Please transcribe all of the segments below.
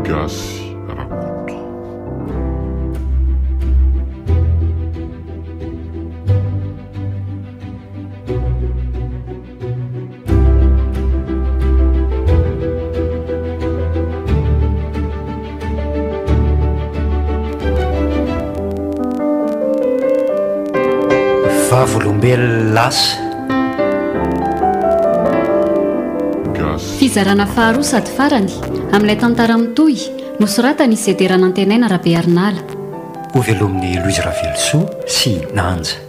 Gasy Rakoto. Vavolombelona lasa. Fizarana faharoa sady farany, amin'ilay tantara mitohy, nosoratan'i Sedera Nantenaina Rabearinala. Hovelomin'i Louise Ravelosoa sy Nanja.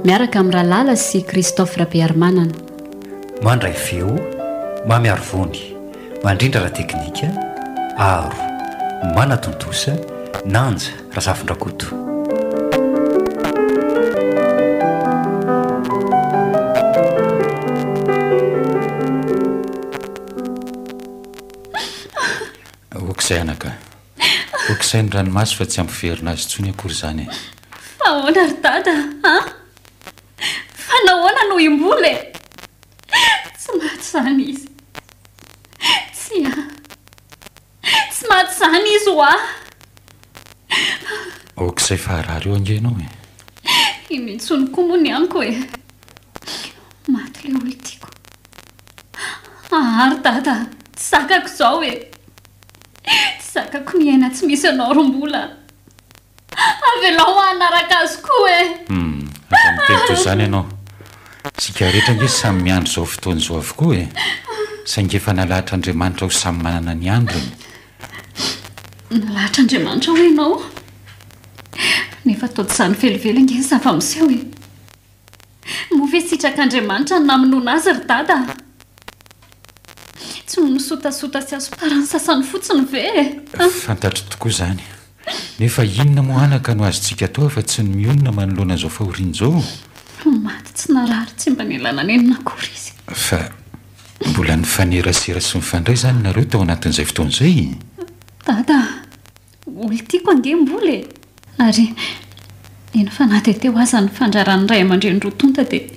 Miaraka amin'i Ralala sy Christophe Rabearimanana. Mandray feo, Mamy Arivony, mandrindra ara-teknika, Aro, manatontosa, Nanja Razafindrakoto. Ok izay anaka. Ok izay ny ranomaso fa tsy hampiverina azy intsony akory izany e. Fa ahoana ry dada a? Fa nahoana no i Mbola e? Tsy maty izany izy. Tsia. Tsy maty izany izy hoa. Ok izay fa harary eo ange ianao e. Inona intsony koa moa ny amiko e? Maty ilay olon-tiako. Aa ry dada, tsy zakako izao e. Tsy zakako ny hiaina tsy misy anao ry Mbola. Avelao aho hanaraka azy koa e! Hum, aza miteny toy izany ianao. Isika rehetra ange samy miandry izao fotoana izao avokoa e! Saingy efa nalahatr'Andriamanitra ho samy manana ny androny. Nalahatr'Andriamanitra hoy ianao? Nefa toa tsy izany velively ange ny zava-miseho e! Moa ve sitrak'Andriamanitra ny namonoana azy ry Dada a? Tsy noho ny sotasota sy hasomparan'ny sasany fotsiny ve e? Fantatro tokoa izany. Nefa inona moa anaka no azontsika atao afa-tsy ny mionona manoloana izao fahoriana izao? Maty tsy narary tsy mba nilana nenina akory izy. Fa mbola nifanerasera sy nifandray izany nareo tao anatin'izay fotoana izay? Dada a! Olon-tiako ange Mbola e! Ary eny fa na dia teo aza ny fandraran'ny ray aman-dreny roa tonta dia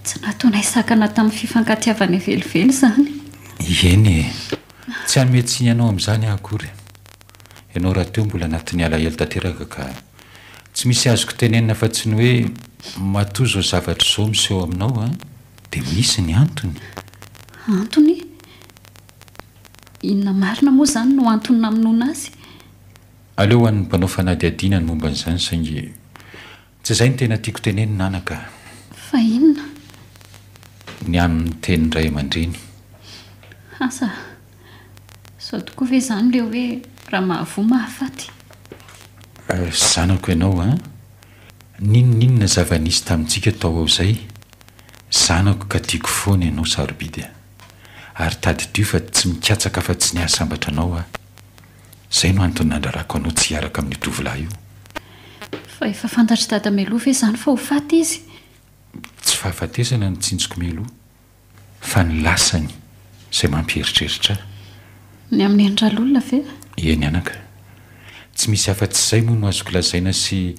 tsy nataonay sakana tamin'ny fifankatiavanay velively izany. Eny e! Tsy hanome tsiny anao amin'izany aho akory. Ianao rahateo mbola anatin'ny alahelo tanteraka ka tsy misy azoko tenenina afa-tsy ny hoe matoa izao zavatra izao miseho aminao an, dia misy ny antony. Antony? Inona marina moa izany no antony namonoana azy? Aleo ho an'ny mpanao fanadihadiana ny momba an'izany saingy tsy izay no tena tiako tenenina anaka a! Fa inona? Ny amin'ny tenin-dray aman-dreny. Asa, sao tokoa ve izany ilay hoe raha mahavoa mahafaty? Zanako ianao an! N'inon'inona zava-nisy tamintsika tao ao izay, zanako ka tiako foana ianao sarobidy a! Ary tadidio fa tsy mikatsaka afa-tsy ny hahasambatra anao aho. Izay no antony nandrarako anao tsy hiaraka amin'io tovolahy io. Fa efa fantatr'i Dada mialoha ve izany fa ho faty izy? Tsy fahafatesana no tsinjoko mialoha, fa ny lasany izay mampieritreritra ahy. Ny amin'i Neny Ralolona ve? Eny anaka. Tsy misy afa-tsy izay moa no azoko lazaina sy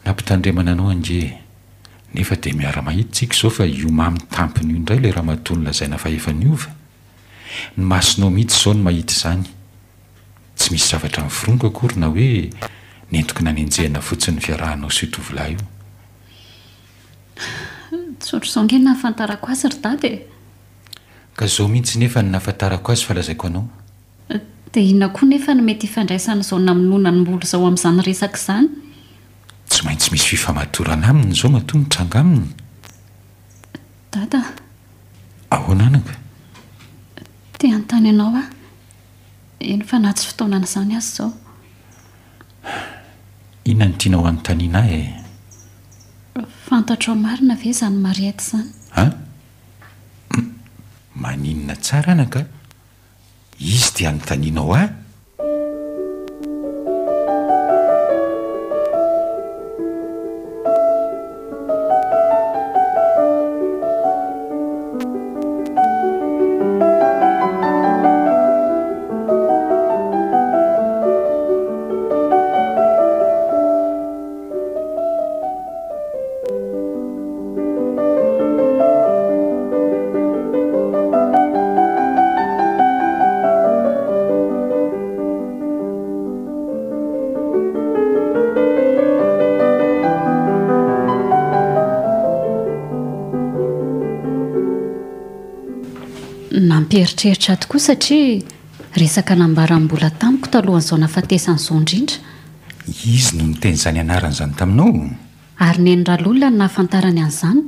nampitandremana anao ange e. Nefa dia miara-mahita tsika izao fa io mamy tampony io indray ilay ramatoa nolazaina fa efa niova. Ny masonao mihitsy izao no mahita izany. Tsy misy zavatra niforoniko akory na hoe nentiko nanenjehana fotsiny ny fiarahanao sy io tovolahy io. Tsy ohatr'izao ange ny nahafantarako azy ry dada e! Ka izao mihitsy nefa ny nahafantarako azy fa lazaiko anao. Dia inona koa nefa no mety ifandraisan'izao namonoana an'i Mbola izao amin'izany resaka izany? Tsy maintsy misy fifamatorana aminy izao matoa mitranga aminy. Dada a! Ahoana anaka? Te hanontany anao aho. Eny fa na tsy fotoanan'izany aza izao. Inona no tianao hanontaniana ahy e? Fantatrao marina ve izany Mariette izany? An? Maninona tsara anaka? Izy dia anontanianao ahy? Nampieritreritra ahy tokoa satria resaka nambaran'i Mbola tamiko talohan'izao nahafatesany izao indrindra. Izy no niteny izany anarana izany taminao? Ary neny Ralolona no nahafantarany an'izany.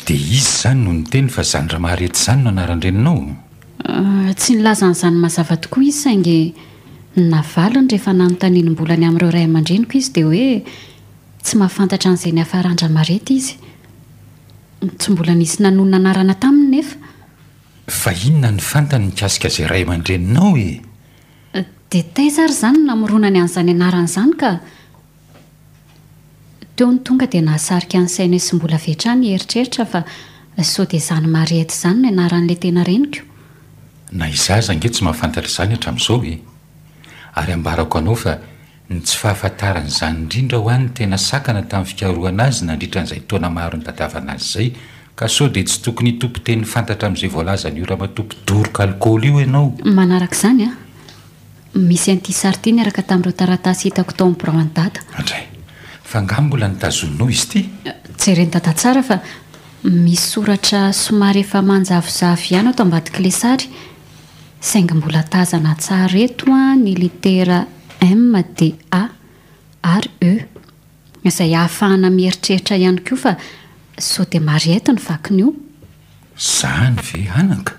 Dia izy izany no niteny fa izany Ramaharety izany no anaran-dreninao? Tsy nilaza an'izany mazava tokoa izy saingy ny navaliny rehefa nanontanian'i Mbola ny amin'ireo ray aman-dreniko izy dia hoe tsy mahafantatra an'izay niafaran-dRamarety izy. Tsy mbola nisy nanonona anarana taminy nefa. Fa inona no fantany mikasika izay ray aman-dreninao e? Dia taiza ary izany no namoronany an'izany anarana izany ka? Teo no tonga dia nahasarika ny sainay sy mbola avy hatrany hieritreritra fa sao dia izany Mariette izany no anaran'ilay tena reniko. Na izaho aza ange tsy mahafantatra izany hatramin'izao e! Ary ambarako anao fa ny tsy fahafantarana izany indrindra hoa no tena sakana tamin'ny fikarohana azy nandritra an'izay taona maro nitadiavana azy izay, ka sao dia tsy tokony hitompo teny fantatra amin'izay voalazan'io ramatoa mpidoroka alikaola io ianao? Manaraka izany an! Misy an'ity sary ity niaraka tamin'ireo taratasy hitako tao amin'ny birao an'i Dada. Andray! Fa angaha mbola notazoninao izy ity? Jeren'i Dada tsara fa misy soratra somary efa manjavozavo ihany ato ambadik'ilay sary, saingy mbola tazana tsara eto ny litera M dia A ary E, izay ahafahana mieritreritra ihany koa fa sao dia Mariette no vakin'io. Izany ve anaka?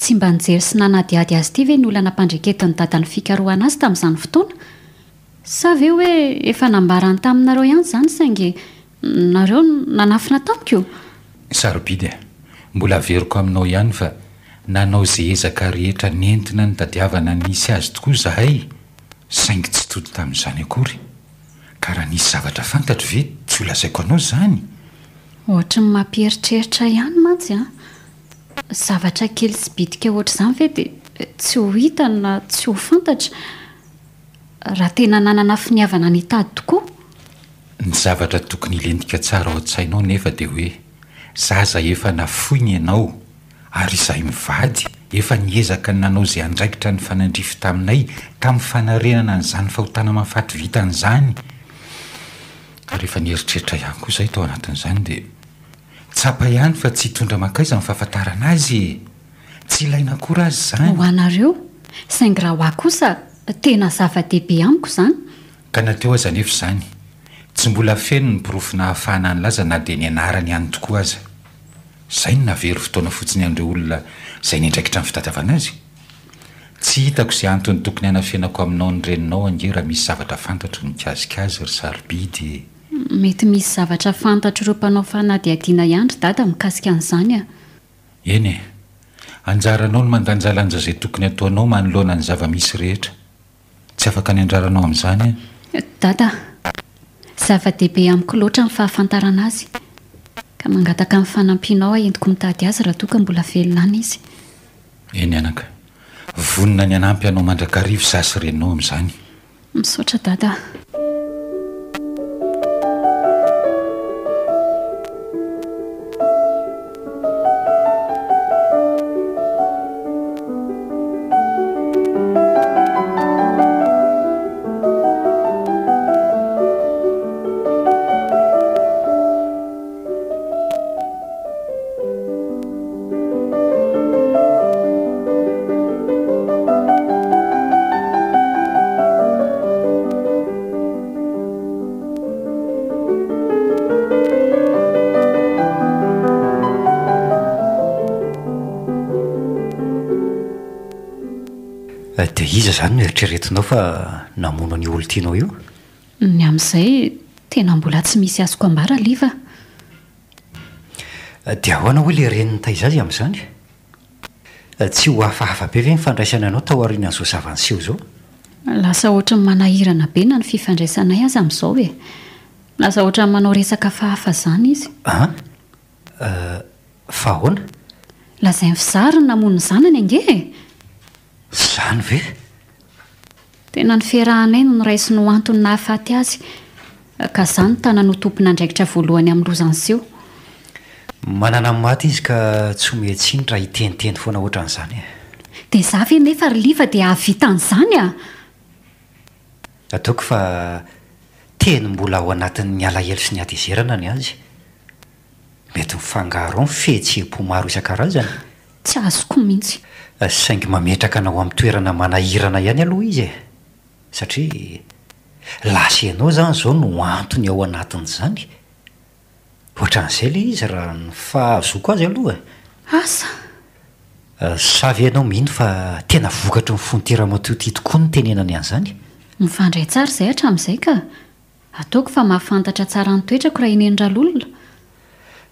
Tsy mba nijery sy nanadihady azy ity ve ny olona nampandreketin'i Dada ny fikarohana azy tamin'izany fotoana? Sa ve hoe efa nambarany taminareo ihany izany saingy nareo no nanafina tamiko? Sarobidy a! Mbola averiko aminao ihany fa nanao izay ezaka rehetra nentina nitadiavana ny nisy azy tokoa izahay saingy tsy tody tamin'izany akory. Ka raha nisy zavatra fantatro ve tsy ho lazaiko anao izany? Ohatry ny mampieritreritra ihany mantsy an! Zavatra kely sy bitika ohatr'izany ve dia tsy ho hita na tsy ho fantatra raha tena nanana finiavana ny hitady tokoa? Ny zavatra tokony hilentika tsara ao an-tsainao nefa dia hoe zaza efa nafoiny ianao ary izahay mivady efa niezaka ny nanao izay andraikitra nifanandrify taminay tamin'ny fanarenana an'izany fahotana mahafaty vitany izany ary efa nieritreritra ihany koa izahay tao anatin'izany dia Tsapa ihany fa tsy hitondra mankaiza ny fahafantarana azy e! Tsy ilaina akory aza izany. Ho anareo, saingy raha ho ahy kosa, tena zava-dehibe amiko izany. Ka na teo aza anefa izany, tsy mbola feno ny porofo nahafahana nilaza na dia ny anarany ihany tokoa aza. Izay no nahavery fotoana fotsiny an'ireo olona izay niandraikitra ny fitadiavana azy. Tsy hitako izay antony tokony hanafenako aminao ny reninao ange raha misy zavatra fantatro mikasika azy ry sarobidy e! Mety misy zavatra fantatr'ireo mpanao fanadihadiana ihany ry dada mikasika an'izany a! Eny e! Anjaranao ny mandanjalanja izay tokony hataonao manoloana ny zava-misy rehetra. Tsy afaka ny handrara anao amin'izany aho. Dada a! Zava-dehibe amiko loatra ny fahafantarana azy, ka mangataka ny fanampianao aho entiko mitady azy raha toa ka mbola velona any izy. Eny anaka. Vonona ny hanampy anao mandrakariva izaho sy reninao amin'izany. Misaotra Dada a. Dia iza izany no eritreretinao fa namono an'io olon-tianao io? Ny amin'izay tena mbola tsy misy azoko ambara Liva a! Dia ahoana hoy ilay reny nitaiza azy amin'izany? Tsy ho hafahafa be ve ny fandraisany anao tao aorianan'izao zava-niseho izao? Lasa ohatran'ny manahirana be na ny fifandraisanay aza amin'izao e! Lasa ohatran'ny manao resaka hafahafa izany izy. An? Euh, fa ahoana? Lazain'i Fizary ny namono ny zanany ange e! Izany ve? Tena ny fiarahanay no noraisiny ho antony nahafaty azy, ka za no tanany ho tompon'andraikitra voalohany amin'ny loza niseho. Manana ny maty izy ka tsy omen-tsiny raha hiteniteny foana ohatran'izany e. Dia za ve nefa ry Liva dia hahavita an'izany a! Ataoko fa teny mbola ao anatin'ny alahelo sy ny hatezerana ny azy. Mety mifangaro ao ny fihetseham-po maro isan-karazany. Tsy azoko mihitsy. Saingy mametraka anao amin'ny toerana manahirana ihany aloha izy e! Satria lasa ianao izany izao no antony ao anatin'izany. Ohatran'izay ilay izy raha ny fahazoako azy aloha e! Asa! Sa ve ianao mino fa tena vokatry ny fon'ity ramatoa ity tokoa ny nitenenany an'izany? Mifandray tsara izay hatramin'izay ka! Ataoko fa mahafantatra tsara ny toetrako raha i Neny Ralolona.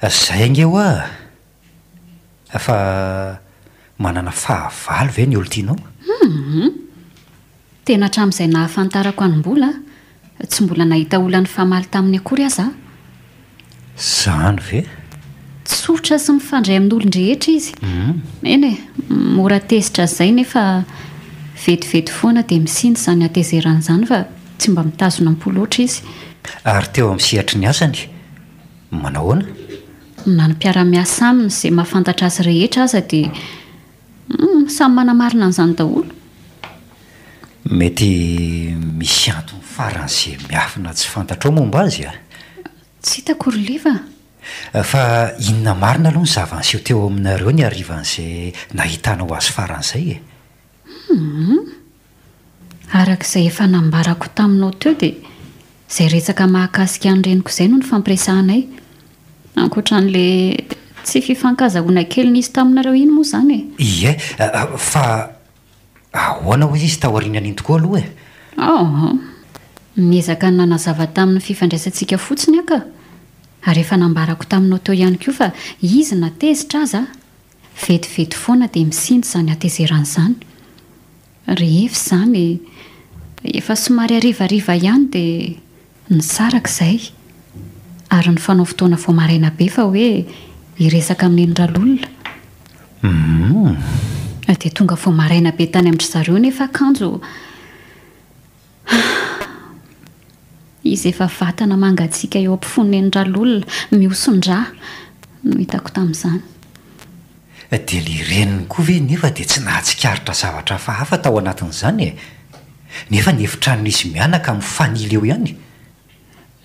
Izay ange hoa! Fa manana fahavalo ve ny olon-tianao? Hum! Tena hatramin'izay nahafantarako an'i Mbola, tsy mbola nahita olona nifamaly taminy akory aza aho. Izany ve? Tsotra sy mifandray amin'olon-drehetra izy. Eny e, mora tezitra izay nefa vetivety foana dia misinda izany hatezerana izany fa tsy mba mitazona am-po loatra izy. Ary teo amin'ny sehatry ny asany, manao ahoana? Na ny mpiara-miasa aminy izay mahafantatra azy rehetra aza dia samy manamarina an'izany daholo. Mety misy antony faran'izay miafina tsy fantatrao momba azy a! Tsy hitako ry Liva a! Fa inona marina aloha ny zava-niseho teo aminareo ny harivan'izay nahitanao azy faran'izay e? Humm. Araka izay efa nambarako taminao teo dia izay resaka mahakasika ny reniko izay no nifampiresahanay. Ankoatra an'ilay tsy fifankazahoana kely nisy taminareo iny moa izany e. Ie, fa ahoana hoy izy taorianan'iny tokoa aloha e? Aa. Niezaka ny nanazava tamin'ny fifandraisantsika fotsiny aho ka. Ary efa nambarako taminao teo ihany koa fa izy na tezitra aza, vetivety foana dia misinda izany hatezerana izany. Rehefa izany, efa somary harivariva ihany dia nisaraka izay, ary nifanao fotoana vao maraina be fa hoe hiresaka amin'i Neny Ralolona. Dia tonga vao maraina be tany amin-dry zareo nefa kanjo Izy efa vatana mangatsiaka eo ampofoan'i Neny Ralolona, mihoson-drà, no hitako tamin'izany. Dia le reniny koa ve nefa dia tsy nahatsikaritra zavatra hafahafa tao anatin'izany e? Nefa ny efitranon'izy mianaka mifanila eo ihany.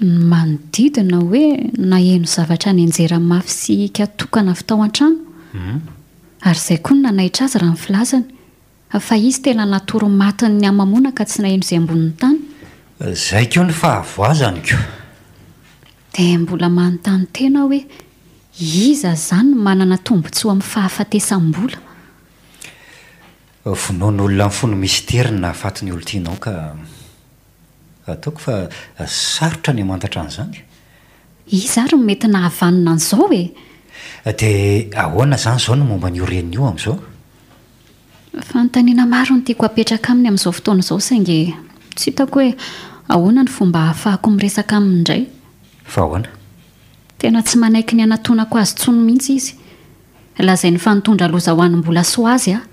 Ny manodidina hoe naheno zavatra nianjera mafy sy hika tokana avy tao an-trano. Ary izay koa no nanaitra azy raha ny filazany. Fa izy tena natory matin'ny hamamoana ka tsy naheno izay ambonin'ny tany. Izay koa ny fahavoazany ko. Dia mbola manontany tena aho hoe iza izany no manana tombontsoa amin'ny fahafatesam-bola? Vonoan'olona mifono mistery ny nahafaty ny olon-tianao ka ataoko fa sarotra ny hamantatra an'izany. Iza ary no mety nahavanona an'izao e? Dia ahoana izany izao ny momba an'io reniny io amin'izao? Fanontaniana maro no tiako hapetraka aminy amin'izao fotoana izao saingy tsy hitako hoe ahoana ny fomba ahafahako miresaka aminy indray. Fa ahoana? Tena tsy manaiky ny hanatonako azy intsony mihitsy izy. Lazainy fa nitondra loza ho an'i Mbola sy ho azy aho.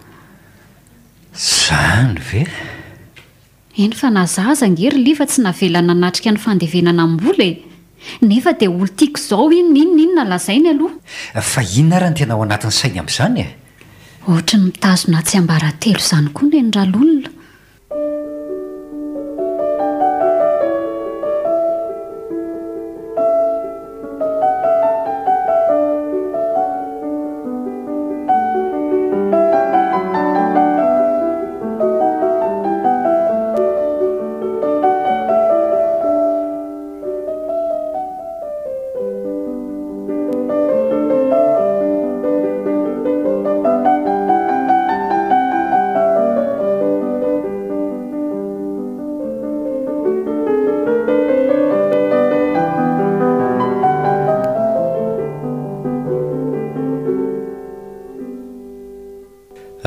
Izany ve? Eny fa na za aza ange ry Liva tsy navela nanatrika ny fandevenana Mbola e! Nefa dia olon-tiako izao inona inona inona lazainy aloha. Fa inona ary no tena ao anatin'ny sainy amin'izany e? Ohatry ny mitazona tsiambaratelo izany koa Neny Ralolona.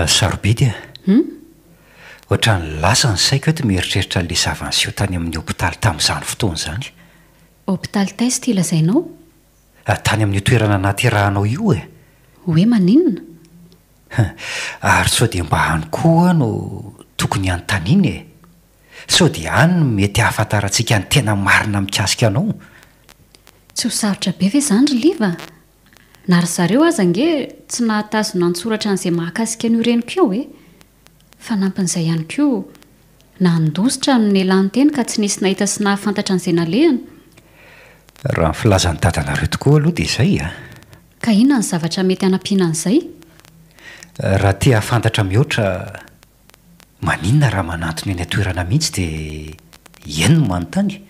Sarobidy a! Hum? Ohatran'ny lasa ny saiko eto mieritreritra an'ilay zava-niseho tany amin'ny hopitaly tamin'izany fotoana izany. Hopitaly taiza ity lazainao? Tany amin'io toerana nahaterahanao io e! Hoe maninona? Ary sao dia mba any koa no tokony hanontaniana e! Sao dia any no mety hahafantarantsika ny tena marina mikasika anao? Tsy ho sarotra be ve izany ry Liva? Na ry zareo aza ange tsy nahatazona an-tsoratra an'izay mahakasika an'io reniko io e! Fanampin'izay ihany koa, nandositra no nialany teny ka tsy nisy nahita sy nahafantatra an'izay nalehany. Raha ny filazan'ny dadanareo tokoa aloha dia izay a! Ka inona ny zavatra mety hanampiana an'izay? Raha te hahafantatra mihoatra, maninona raha manantona eny an-toerana mihitsy dia eny no manontany?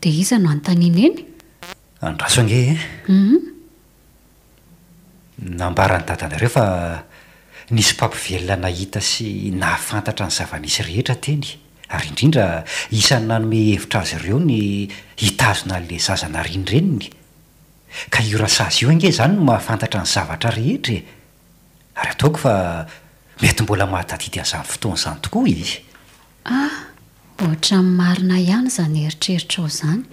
Dia iza no anontaniana eny? Andraso ange e! Nambaran'i dadanareo fa nisy mpampivelona nahita sy nahafantatra ny zava-nisy rehetra teny, ary indrindra isan'ny nanome hevitra azy ireo ny hitazona an'ilay zaza narian'ny reniny. Ka io rasazy io ange izany no mahafantatra ny zavatra rehetra e! Ary ataoko fa mety mbola mahatadidy an'izany fotoana izany tokoa izy. Ah! Ohatran'ny marina ihany izany eritreritrao izany.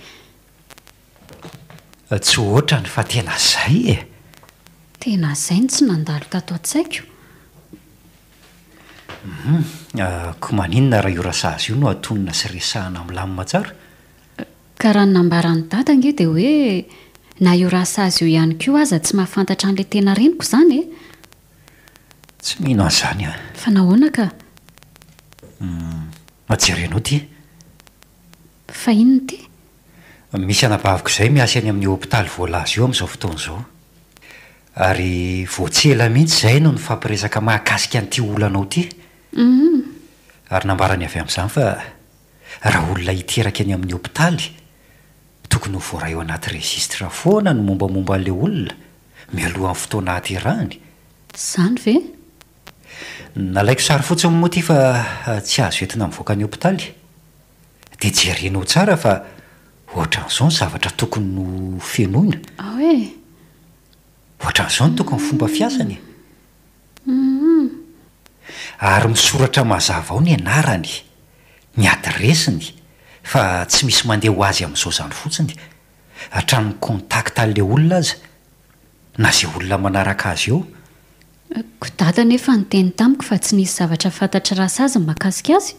Tsy ohatrany fa tena zay e! Tena zay no tsy nandalo tato an-tsaiko. Hum, ko maninona raha io rasazy io no atonina sy resahana milamina tsara? Ka raha ny nambaran'i dada ange dia hoe na io rasazy io ihany koa aza tsy mahafantatra an'ilay tena reniko izany e! Tsy mino an'izany aho. Fa nahoana ka? Hum, jerenao ity. Fa inona ity? Misy anabaviko izay miasa eny amin'io hopitaly voalaza io amin'izao fotoana izao. Ary vao tsy ela mihitsy izahay no nifampiresaka mahakasika an'ity olanao ity. Ary nambarany avy amin'izany fa raha olona hiteraka eny amin'ny hopitaly, tokony ho voaray ao anaty registre foana ny mombamomba an'ilay olona mialohan'ny fotoana hahaterahany. Izany ve? Nalaiko sary fotsiny moa ity fa tsy azo entina mivoaka ny hopitaly. Dia jerenao tsara fa ohatran'izao ny zavatra tokony ho fenoina. Ao e! Ohatran'izao ny tokony fomba fiasany e! Ary misoratra mazava ao ny anarany, ny adiresiny fa tsy misy mandeha ho azy amin'izao izany fotsiny. Hatramin'ny contact an'ilay olona aza, na izay olona manaraka azy eo. Ko dada anefa niteny tamiko fa tsy nisy zavatra fantatr'i Rasazy ny mahakasika azy.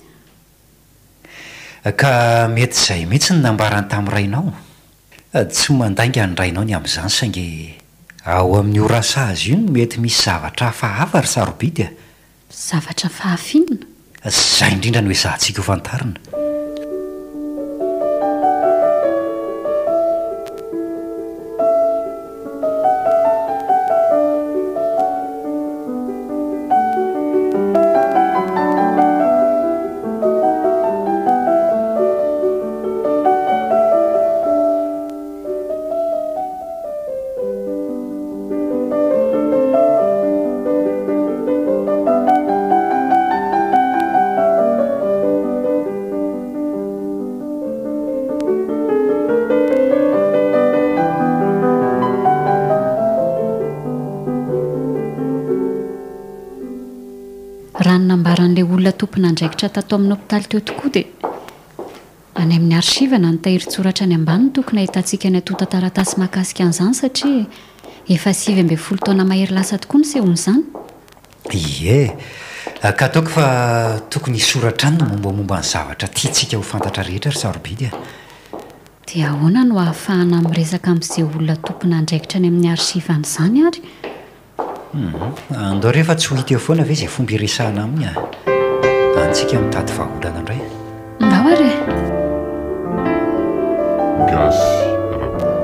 Ka mety izay mihitsy no nambarany tamin'ny rainao. Tsy mandainga ny rainao ny amin'izany saingy ao amin'io rasazy io no mety misy zavatra hafahafa ry sarobidy a! Zavatra hafahafa inona? Izay indrindra no ezahantsika ho fantarina. Raha ny nambaran'ilay olona tompon'andraikitra tato amin'ny hopitaly teo tokoa dia any amin'ny archive na ny tahirin-tsoratra any ambany no tokony ahitantsika ny antontan-taratasy mahakasika an'izany satria efa 19 taona mahery lasa tokoa nisehoan'izany. Ie, ka ataoko fa tokony hisoratra any ny mombamomba ny zavatra tiantsika ho fantatra rehetra ry Sarobidy a! Dia ahoana no ahafahana miresaka amin'izay olona tompon'andraikitra any amin'ny archive any izany ary? Hum, andao re fa tsy ho hita eo foana ve izay fomba hiresahana aminy a! Any tsika mitady vahaolana indray. Ndao ary e! Gasy Rakoto.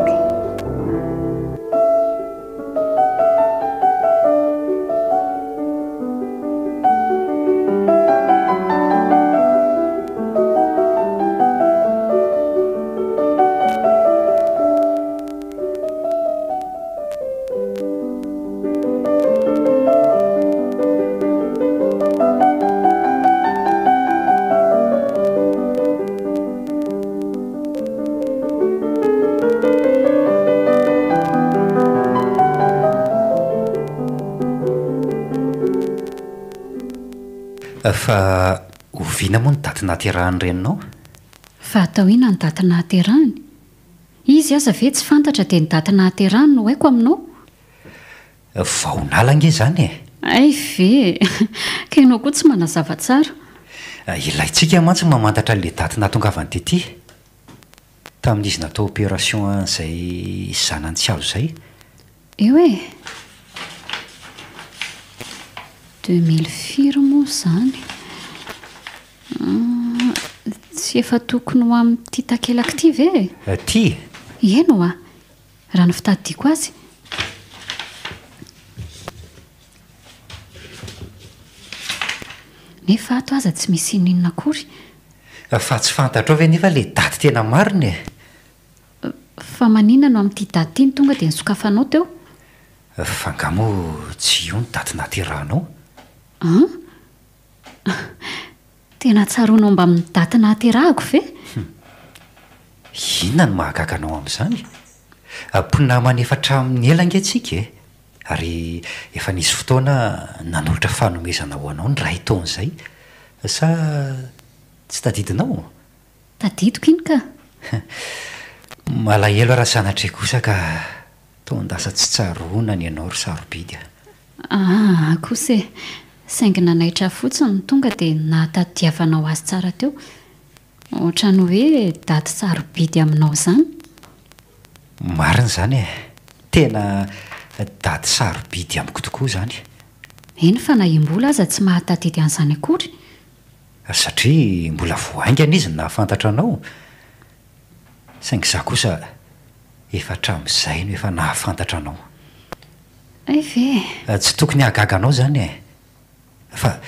Fa oviana moa ny daty nahaterahan'ny reninao? Fa atao inona ny daty nahaterahany? Izy aza ve tsy fantatra dia ny daty nahaterahany no haiko aminao? Vao nala ange izany e! Hay ve e! Ka ianao koa tsy manazava tsara. Ilaintsika mantsy ny mamantatra an'ilay daty nahatongavany tety. Tamin'izy natao opération an'izay zanany tsy azo izay. Eo e! 2000 firy moa izany? Tsy efa tokony ho amin'ity takelaka ity ve e? Ity? Eny ho'a. Raha ny fitadidiako azy. Nefa ato aza tsy misy inoninona akory. Fa tsy fantatrao ve nefa ilay daty tena marina e? Fa maninona no amin'ity daty ity no tonga dia nosokafanao teo? Fa angaha moa tsy io ny daty nahaterahanao? An? Tena tsaroanao mbamin'ny daty nahaterahako ve? Hum. Inona no mahagaga anao amin'izany? Mpinamana efa hatramin'ny ela ange tsika e! Ary efa nisy fotoana nanolotra fanomezana ho anao ny iray taona izay. Sa tsy tadidinao? Tadidiko iny ka! Malahelo aho raha sanatria kosa ka taon-dasa tsy tsaroana ny anao ry sarobidy a! Aa kosa e! Saingy nanaitra ahy fotsiny ny tonga dia nahatadiavanao azy tsara teo. Ohatran'ny hoe daty sarobidy aminao izany. Marina izany e! Tena daty sarobidy amiko tokoa izany. Eny fa na i Mbola aza tsy mahatadidy an'izany akory. Satria mbola vao haingana izy no nahafantatra anao. Saingy izaho kosa efa hatramin'izay no efa nahafantatra anao. Hay ve e! Tsy tokony hahagaga anao izany e! Fa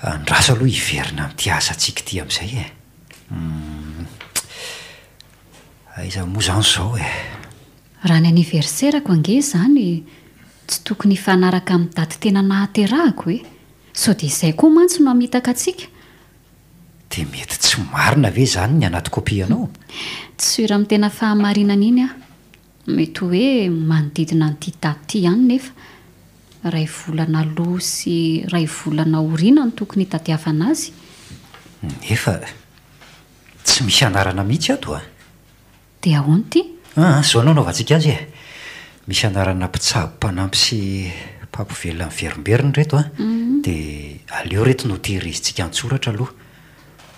andraso aloha hiverina amin'ity asantsika ity amin'izay e! Humm. Aiza moa izany izao e? Raha ny anniversaire-ko ange izany tsy tokony hifanaraka amin'ny daty tena nahaterahako e! Sao dia izay koa mantsy no hamitaka antsika? Dia mety tsy marina ve izany ny anaty kopia-nao? Tsy sûr amin'ny tena fahamarinana iny aho. Mety hoe manodidina an'ity daty ity ihany nefa. Iray volana aloha sy iray volana aoriana no tokony hitadiavana azy. Nefa tsy misy anarana mihitsy ato a! Dia ahoana ity? Aa, izao no anaovantsika azy e! Misy anarana mpitsabo mpanampy sy mpampivelona miverimberina ireto a! Dia aleo ireto no tehirizintsika an-tsoratra aloha,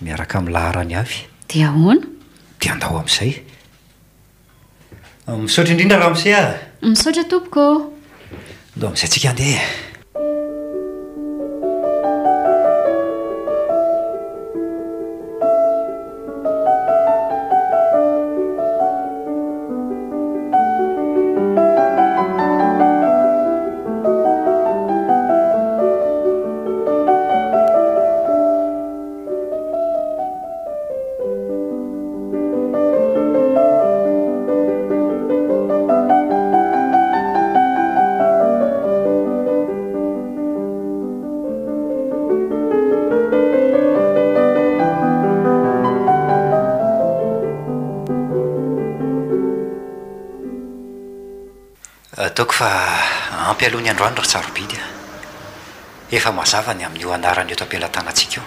miaraka amin'ny laharany avy. Dia ahoana? Dia andao amin'izay. Misaotra indrindra ramose a! Misaotra tompoko ô! Ndao amin'izay tsika handeha e! Ataoko fa ampy aloha ny androany ry Sarobidy a! Efa mazava ny amin'io anarana eto am-pelatanantsika io.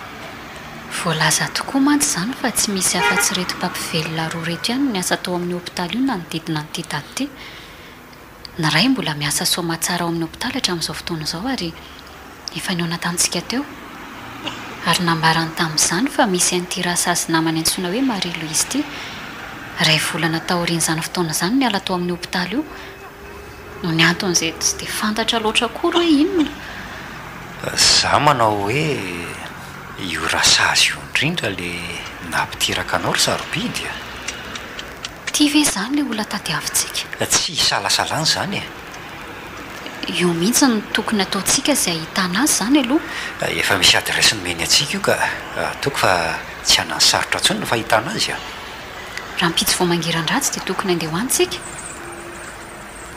Voalaza tokoa mantsy izany fa tsy misy afa-tsy ireto mpampivelona roa ireto ihany no niasa tao amin'io hopitaly io nanodidina an'ity daty ity. Ny iray mbola miasa soamatsara ao amin'ny hopitaly hatramin'izao fotoana izao ary efa nihaona tamintsika teo. Ary nambarany tamin'izany fa misy an'ity rasazy namany antsoina hoe Marie Louise ity. Iray volana taorian'izany fotoana izany no niala tao amin'ny hopitaly io. Noho ny antony izay tsy dia fantatra loatra akory hoe inona. Za manao hoe io rasazy io indrindra le nampiteraka anao ry sarobidy a! Ity ve izany ilay olona tadiavintsika? Tsy isalasalana izany e! Io mihitsy no tokony hataontsika izay ahitana azy izany aloha. Efa misy adiresy nomeny antsika io ka ataoko fa tsy hanano sarotra intsony ny fahitana azy a! Rahampitso vao mangiran-dratsy dia tokony handeha ho any tsika.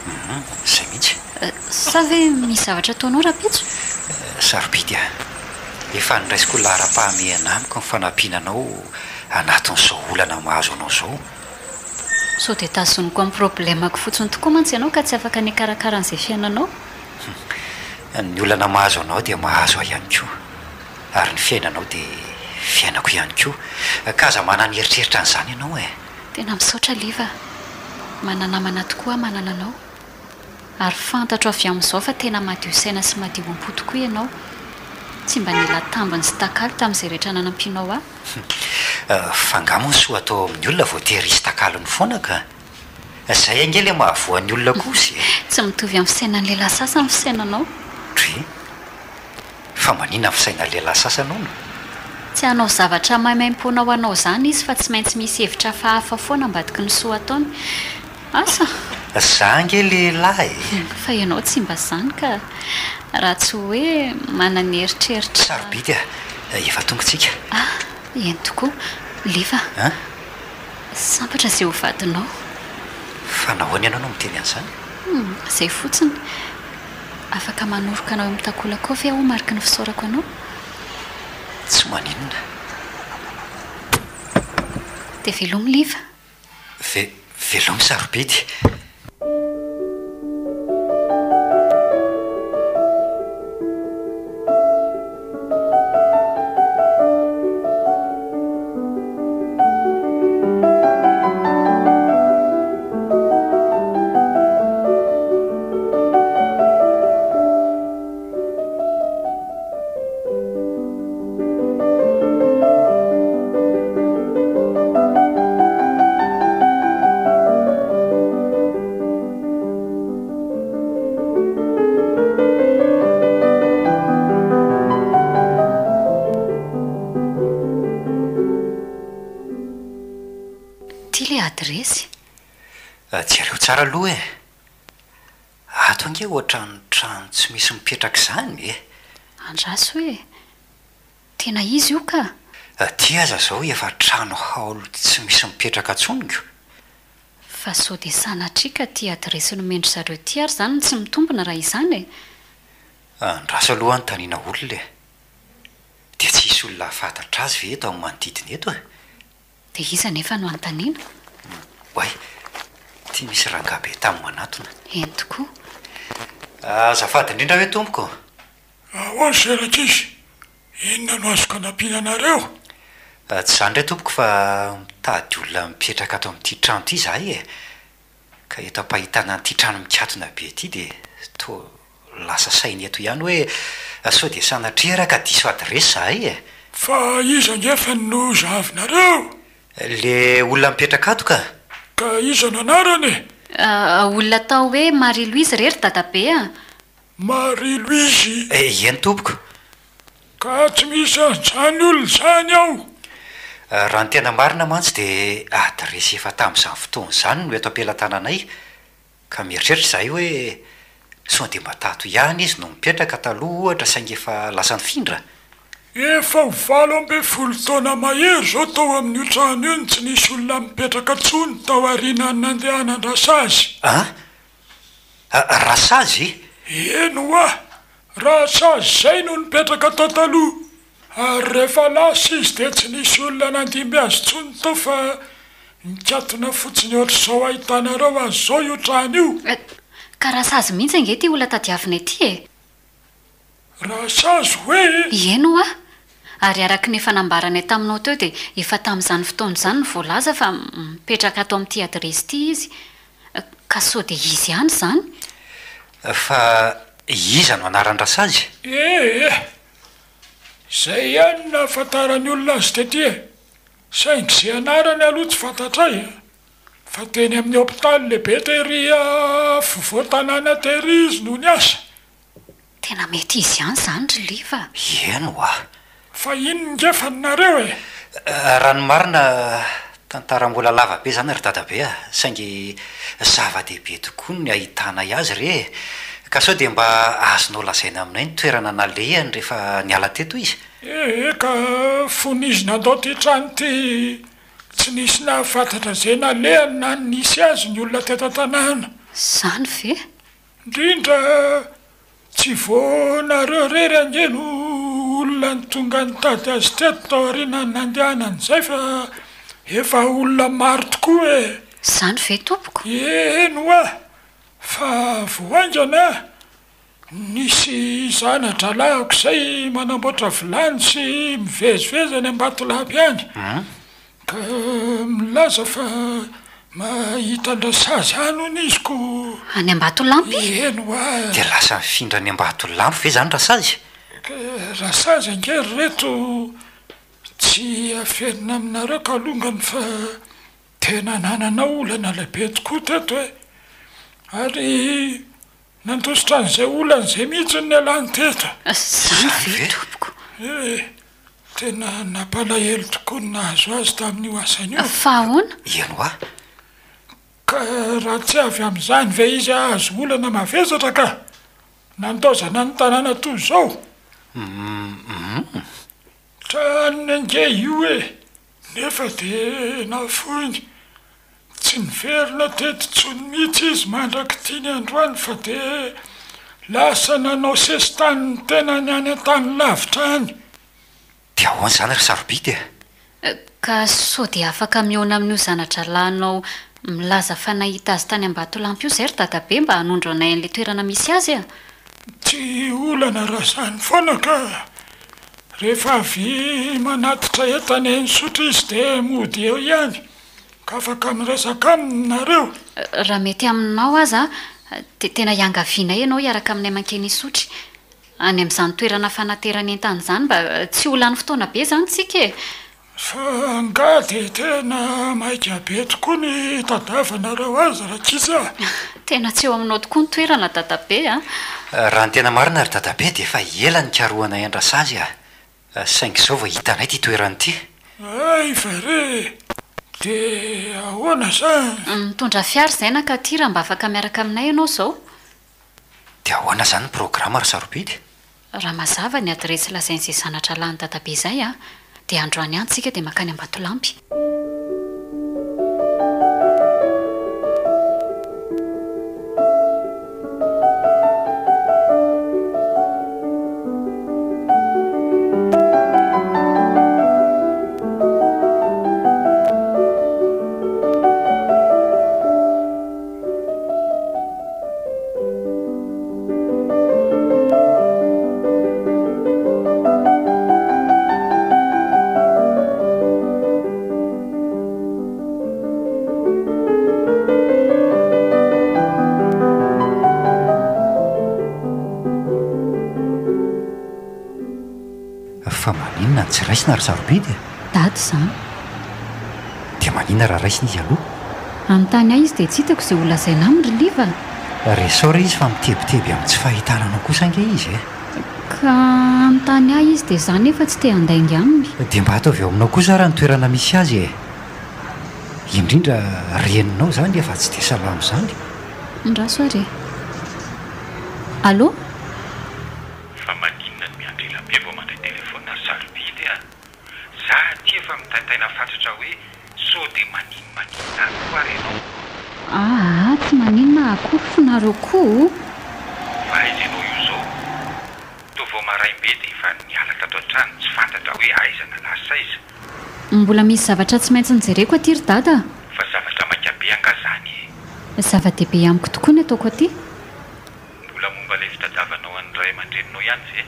Humm, izay mihitsy. Sa ve misy zavatra ataonao rahampitso? Sarobidy a! Efa noraisiko ho laharam-pahamehana amiko ny fanampiana anao anatin'izao olana mahazo anao izao. Sao dia tazoniko amin'ny problème-ko fotsiny tokoa mantsy ianao ka tsy afaka ny hikarakara an'izay fiainanao? Humm, ny olana mahazo anao dia mahazo ahy ihany koa. Ary ny fiainanao dia fiainako ihany koa. Ka aza manana eritreritra an'izany ianao e! Tena misaotra Liva a! Mana-namana tokoa aho manana anao. Ary fantatro avy amin'izao fa tena madio saina sy madio am-po tokoa ianao. Tsy mba nila tambiny sy takalo tamin'izay rehetra nanampianao ahy. Fa angaha moa ny soa atao amin'ny olona voatery hisy takalony foana ka? Izay ange ilay mahavoa ny olona kosa e! Tsy mitovy amin'ny fisainan'ny lehilahy sasany ny fisainanao. Dre. Fa maninona ny fisainan'ny lehilahy sasany hono? Tsy hanao zavatra maimaimpoana ho anao izany izy fa tsy maintsy misy hevitra hafahafa foana ambadiky ny soa ataony. Asa! Za ange lehilahy e! Fa ianao tsy mba izany ka! Raha tsy hoe manana eritreritra. Sarobidy a! Efa tonga tsika. Ah, eny tokoa. Liva. An? Sambatra izay ho vadinao. Fa nahoana ianao no miteny an'izany? Hum, izay fotsiny. Afaka manoroka anao eo amin'ny takolakao ve aho ho mariky ny fisaorako anao? Tsy maninona. Dia velomy Liva. Ve, velomy sarobidy. Ty le adiresy. Jereo tsara aloha e! Ato ange ohatran'ny trano tsy misy mipetraka izany e! Andraso e! Tena izy io ka! Aty aza izao efa trano haolo tsy misy mipetraka intsony ko! Fa sao dia sanatria ka ity adiresy nomen-dry zareo ity ary izany no tsy mitombina raha izany e! Andraso aloha anontaniana olona e! Dia tsy hisy olona hahafantatra azy ve eto amin'ny manodidina eto e? Dia iza anefa no anontaniana? Oay, ity misy rangahy be tamy manatona. Eny tokoa. Azafady indrindra hoe tompoko. Ahoana izay rankizy? Inona no azoko anampiana anareo? Tsy izany indray tompoko fa mitady olona mipetraka ato amin'ity trano ity izahay e. Ka eto am-pahitana an'ity trano mikatona be ity dia toa lasa saina eto ihany hoe sao dia sanatria ary ka diso adiresy izahay e! Fa iza angefa no zahavinareo? Le olona mipetraka ato ka! Ka iza no anarany e? Olona atao hoe Marie Louise re ry dadabe a! Marie Louise? Eny tompoko. Ka tsy misy an'izany olona izany ao. Raha ny tena marina mantsy dia adiresy efa tamin'izany fotoana izany no eto am-pelatananay, ka mieritreritra izahay hoe sao dia mba tato ihany izy no nipetraka taloha ohatra saingy efa lasa nifindra? Efa ho 18 taona mahery izao tao amin'io trano io no tsy nisy olona mipetraka intsony taorianan'ny nandehanan-dRasazy. An? Rasazy? Eny hoa! Rasazy izay no nipetraka tao taloha, ary rehefa lasa izy dia tsy nisy olona nandimby azy intsony tao fa nikatona fotsiny ohatr'izao ahitanareo azy izao io trano io. Ka Rasazy mihitsy ange ity olona tadiavinay ity e! Rasazy hoe? Eny hoa! Ary araka ny efa nambaranay taminao teo dia efa tamin'izany fotoana izany no voalaza fa mipetraka ato amin'ity adiresy ity izy. Ka sao dia izy ihany izany? Fa iza no anaran-dRasazy? Ee, izay ihany no nahafantaran'ny olona azy tety e! Saingy izay anarany aloha tsy fantatray a! Fa teny amin'ny hopitaly lehibe tery afovoan-tanàna tery izy no niasa. Tena mety izy ihany izany ry Liva a! Eny hoa! Fa inona nge fa nareo e? Raha ny marina, tantara mbola lava be izany ry dadabe a! Saingy zava-dehibe tokoa ny ahitanay azy re e! Ka sao dia mba azonao lazaina aminay ny toerana nalehany rehefa niala teto izy? Ee, ka fony izy nandao ity trano ity, tsy nisy nahafantatra izay nalehany na ny nisy azy ny olona teto an-tanàna. Izany ve? Indrindra tsy vao nareo irery ange no olona tonga nitady azy teto taorian'ny nandehanany izay fa efa olona maro tokoa e! Izany ve tompoko? Eny hoa! Fa vao haingana nisy zana-drahalahiko izay manamboatra vilany sy mivezivezy any Ambatolampy any. Ka milaza fa mahita an-dRasazy any hono izy ko. Any Ambatolampy? Eny hoa. Dia lasa nifindra any Ambatolampy ve izany Rasazy? Ka Rasazy ange ry reto tsy afenina aminareo kalongany fa tena nanana olana lehibe tokoa teto e! Ary Nandositra an'izay olana izay mihitsy ny nialany teto. Izany ve tompoko? Eh, tena nampalahelo tokoa ny nahazo azy tamin'io asany io. Fa ahoana? Eny hoa. Ka raha tsy avy amin'izany ve izy hahazo olana mavesatra ka? Nandaozana ny tanàna toy izao? Hum. Tranony ange io e! Nefa dia nafoiny. Tsy niverina teto intsony mihitsy izy mandrak'ity ny androany fa dia lasa nanao sesitany ny tenany any an-tany lavitra any. Dia ahoana izany ry Sarobidy e? Ka sao dia afaka mihaona amin'io zana-drahalahinao milaza fa nahita azy tany Ambatolampy io izay ry dadabe mba hanondro anay an'ilay toerana misy azy e? Tsy olana raha izany foana ka! Rehefa avy manatitra entana eny Isotry izy dia mody eo ihany ka afaka miresaka aminy nareo. Raha mety aminao aza dia tena iangavianay ianao hiaraka aminay mankeny Isotry. Any amin'izany toerana fanaterana entana izany mba tsy ho lany fotoana be izany tsika e! Fa angaha dia tena maika be tokoa ny hitadiavanareo azy rankizy a! Tena tsy eo aminao tokoa ny toerana dadabe a! Raha ny tena marina ry dadabe dia efa ela nikarohanay an-dRasazy a! Saingy izao vao hitanay ity toerana ity. Hay va re! Dia ahoana izany? Mitondra fiara izay nankaty raha mba afaka miaraka aminay ianao izao. Dia ahoana izany ny programa ry Sarobidy? Raha mazava ny adiresy lazain'izay zana-drahalahin'i Dadabe izay a, dia androany ihany tsika dia mankany Ambatolampy. Fa maninona no tsy raisina ry sarobidy e? Daty izany. Dia maninona raha raisina izy aloha? Hanontany ahy izy dia tsy hitako izay ho lazaina aminy ry Liva a! Resaho re izy fa mitebiteby amin'ny tsy fahitana anao kosa ange izy e! Ka hanontany ahy izy dia izaho nefa tsy te handainga aminy. Dia mba ataovy eo aminao kosa ara ny toerana misy azy e! Indrindra reninao izany efa tsy dia salama izany. Andraso ary e! Allô? Fa maninona no miandry ela be vao mandray telephone ry sarobidy a! Za aty efa mitaintaina fatratra hoe sao dia maninomaninona any koa ary ianao? Aa tsy maninona akory f'nareo koa o! Fa aiza ianao io zao? Toa vao maraim-be dia efa niala tato an-trano tsy fantatra hoe aiza na lasa aiza? Mbola misy zavatra tsy maintsy nojereko aty ry dada a! Fa zavatra maika be angaha zany e? Zava-dehibe amiko tokoa ny ataoko aty. Mbola momba ilay fitadiavanao an'ny ray aman-dreninao ihany ve?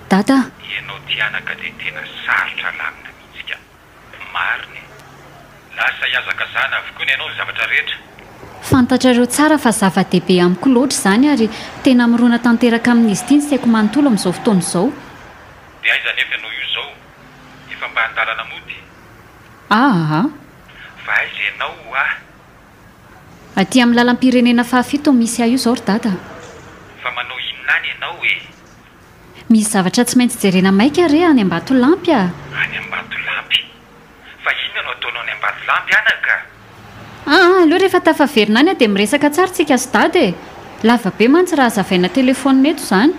Dada a! Ianao ty anaka dia tena sarotra alamina mihitsy ka. Marina e! Lasa ihazakazahana avokoa ny anao ny zavatra rehetra. Fantatrareo tsara fa zava-dehibe amiko loatra izany ary tena mirona tanteraka amin'izy ity ny saiko manontolo amin'izao fotoana izao. Dia aiza anefa ianao io izao? Efa mba an-dalana mody? Aa! Fa aiza ianao ho'a? Aty amin'ny lalam-pirenena fahafito no misy ahy io izao ry dada a! Fa manao inona any ianao e? Misy zavatra tsy maintsy jerena maika re any Ambatolampy a! Any Ambatolampy? Fa inona no ataonao any Ambatolampy anaka? Aa, aleo rehefa tafaverina any aho dia miresaka tsara tsika sy dada e! Lava be mantsy raha hazavaina telefaonina eto izany.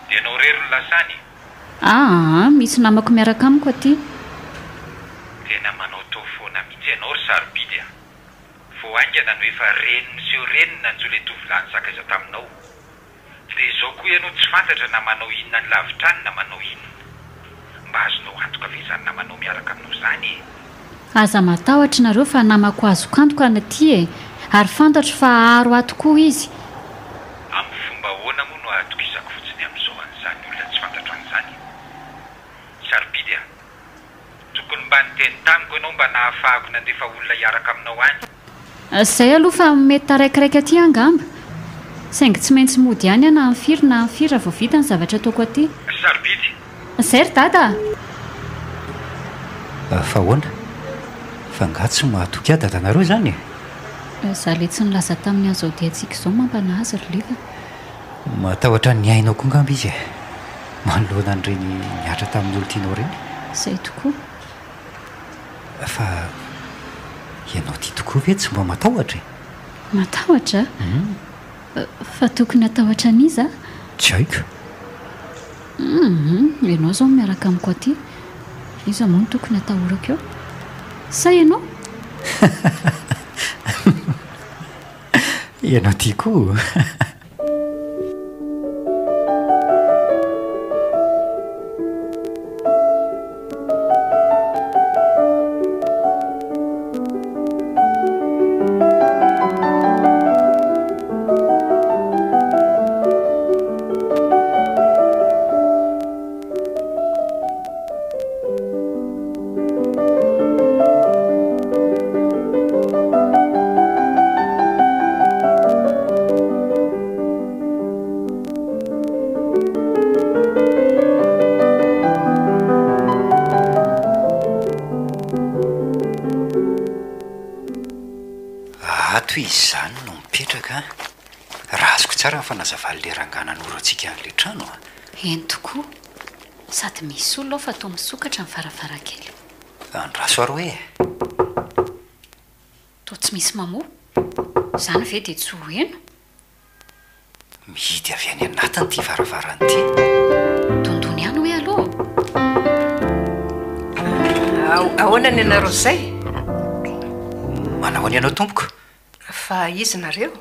Dia ianao irery no lasa any? Aa, misy namako miaraka amiko aty. Tena manaotao foana mihitsy ianao ry sarobidy a! Vao haingana no efa reny niseho reny ny nanjo ilay tovolahy nisakaiza taminao. Dia izao koa ianao tsy fantatra na manao inona any lavitra any na manao inona. Mba azonao antoka ve izany namanao miaraka aminao izany e? Aza matahotra nareo fa namako azoko antoka any aty e! Ary fantatro fa haharo ahy tokoa izy. Amin'ny fomba ahoana moa no ahatokisako fotsiny amin'izao an'izany olona tsy fantatro an'izany? Sarobidy a! Tokony mba niteny tamiko ianao mba nahafahako nandefa olona hiaraka aminao any. Izay aloha fa mety taraikiraiky aty angamba. Saingy tsy maintsy mody ihany aho na amin'ny firy na amin'ny firy raha vao vita ny zavatra ataoko aty. Sarobidy! Izay ry dada a! Fa ahoana? Fa angaha tsy mahatoky ahy dadanareo izany e? Izaho ilay tsy nilaza taminy an'izao diantsika izao mampanahy azy ry Liva. Matahotra ny ainao koa angamba izy e! Manoloana an'ireny nihatra tamin'ny olon-tianao ireny. Izay tokoa. Fa ianao ity tokoa ve tsy mba matahotra e? Matahotra? Fa tokony hatahotra an'iza? Tsy haiko. Hum, ianao izao no miaraka amiko aty. Iza moa no tokony atahorako eo? Sa ianao? Ianao ty koa. Ato izy izany no mipetraka an! Raha azoko tsara ny fanazavan'ilay rangahy nanoro antsika an'ilay trano an! Eny tokoa. Sady misy olona ao fa toa misokatra ny varavarankely. Andraso ary hoe e! Toa tsy misy mamoha. Izany ve dia tsy ho heno? Mihidy avy any anatiny ity varavarana ity. Dondony ihany hoe aloha. Ahoana ny anareo izay? Manao ahoana ianao tompoko? Fa iza nareo?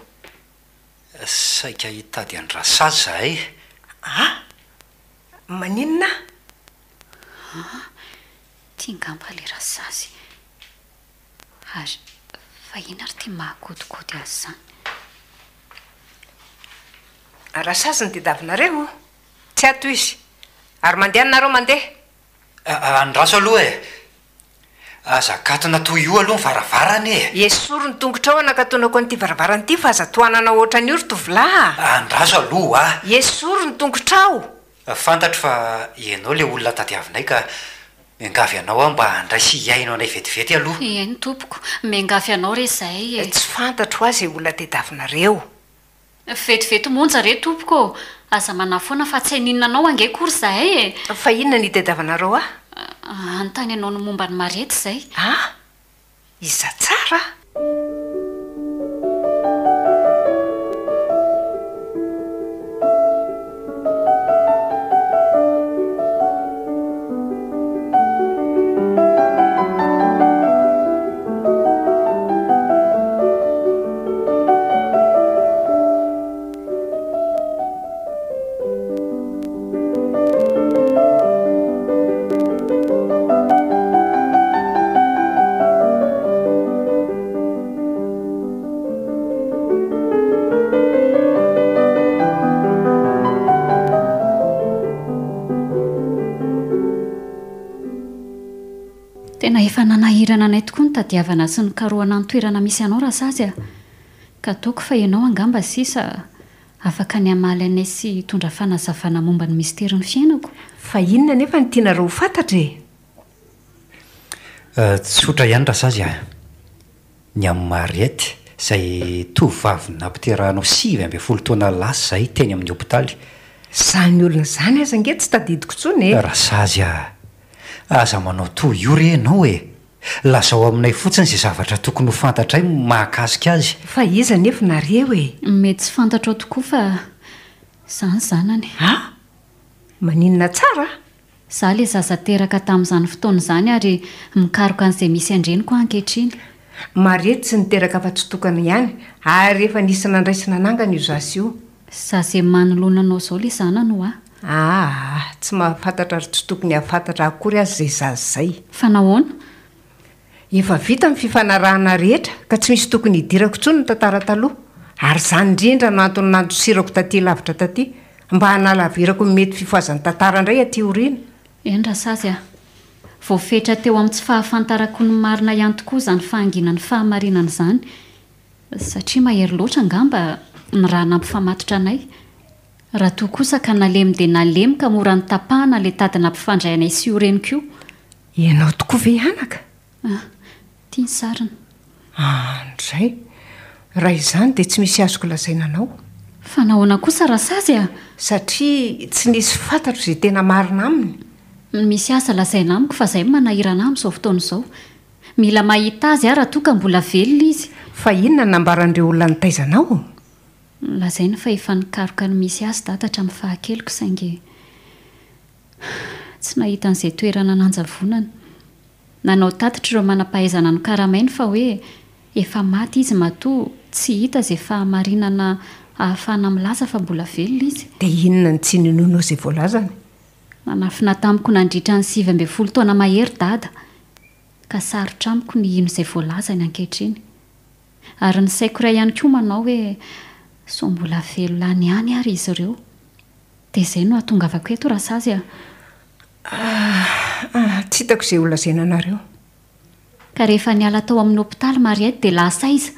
Saika hitady an-dRasazy izahay. Ah! Maninona? Ah! Ity angamba ilay Rasazy. Ary fa inona ary ity maha-godogody azy izany? Rasazy no tediavinareo? Tsy ato izy. Ary mandeha nareo mandeha. Andraso aloha e! Aza akatona toy io aloha ny varavarana e! Esory ny tongotrao hanakatonako an'ity varavarana ity fa aza tohanana ohatran'io ry tovolahy a! Andraso aloha a! Esory ny tongotrao! Fantatro fa ianao ilay olona tadiavinay ka miangavy anao aho mba handray sy hihaino anay vetivety aloha. Eny tompoko, miangavy anao re izahay e! Tsy fantatro hoa izay olona tediavinareo. Vetivety monja re tompoko ô! Aza manahy foana fa tsy haninona anao ange akory izahay e! Fa inona no itadiavanareo ahy? Hanontany anao ny momba an'i Mariette izay. Ah! Iza tsara? Tena efa nanahirana anay tokoa ny tadiavana sy nikarohana ny toerana misy anao Rasazy a! Ka ataoko fa ianao angamba sisa afaka ny hamaly anay sy hitondra fanazavana momba ny misterin'ny fiainako. Fa inona anefa no tianareo ho fantatra e? Tsotra ihany Rasazy a! Ny amin'i Mariette, izay tovovavy nampiterahanao 19 taona lasa izay teny amin'ny hopitaly. Izany olona izany aza ange tsy tadidiko intsony e! Rasazy a! Aza manao toy io re ianao e! Lazao aminay fotsiny izay zavatra tokony ho fantatray mahakasika azy. Fa iza anefa nareo e? Mety tsy fantatrao tokoa fa za ny zanany. A! Maninona tsara? Za le zaza teraka tamin'izany fotoana izany ary mikaroka an'izay misy an-dreniko aho ankehitriny. Maria tsy niteraka afa-tsy tokana ihany ary efa nisy nandray sy nanangana io zaza io. Za ze manoloana anao izao le zanany hoa. Aa, tsy mahafantatra ary tsy tokony hahafantatra akory aza izay zaza izay. Fa nahoana? Efa vita ny fifanarahana rehetra ka tsy misy tokony hidirako intsony ny tantara taloha. Ary izany indrindra no antony nandosirako taty lavitra taty, mba hanalavirako ny mety fifohazan'ny tantara indray aty aoriana. Eny Rasazy a! Voafetra teo amin'ny tsy fahafantarako ny marina ihany tokoa izany fahanginan'ny fahamarinana izany. Satria mahery loatra angamba ny raha nampifamatotra anay. Raha toa kosa ka nalemy dia nalemy ka mora notapahana ilay tady nampifandray anay sy io reniko io. Ianao tokoa ve anaka? Ah, ity ny sariny. Andray, raha izany dia tsy misy azoko lazaina anao. Fa nahoana kosa Rasazy a? Satria tsy nisy fantatro izay tena marina aminy. Misy aza lazaina amiko fa izay no manahirana ahy amin'izao fotoana izao. Mila mahita azy aho raha toa ka mbola velona izy. Fa inona no nambaran'ireo olona nitaiza anao? Nolazainy fa efa nikaroka ny misy azy dada hatramin'ny fahakeliko saingy. Tsy nahita an'izay toerana nanjavonana. Nanao tatitra ireo manam-pahaizana nokaramainy fa hoe efa maty izy matoa tsy hita izay fahamarinana ahafahana milaza fa mbola velona izy. Dia inona no tsy ninoanao izay voalazany? Nanafina tamiko nandritra ny 19 taona mahery Dada, ka sarotra amiko ny hino izay voalazany ankehitriny. Ary ny saiko iray ihany koa manao hoe sao mbola velona any ihany ary izy ireo. Dia izay no hahatongavako eto Rasazy a! Ah, tsy hitako izay ho lazaina anareo. Ka rehefa niala tao amin'ny hopitaly Mariette dia lasa aiza?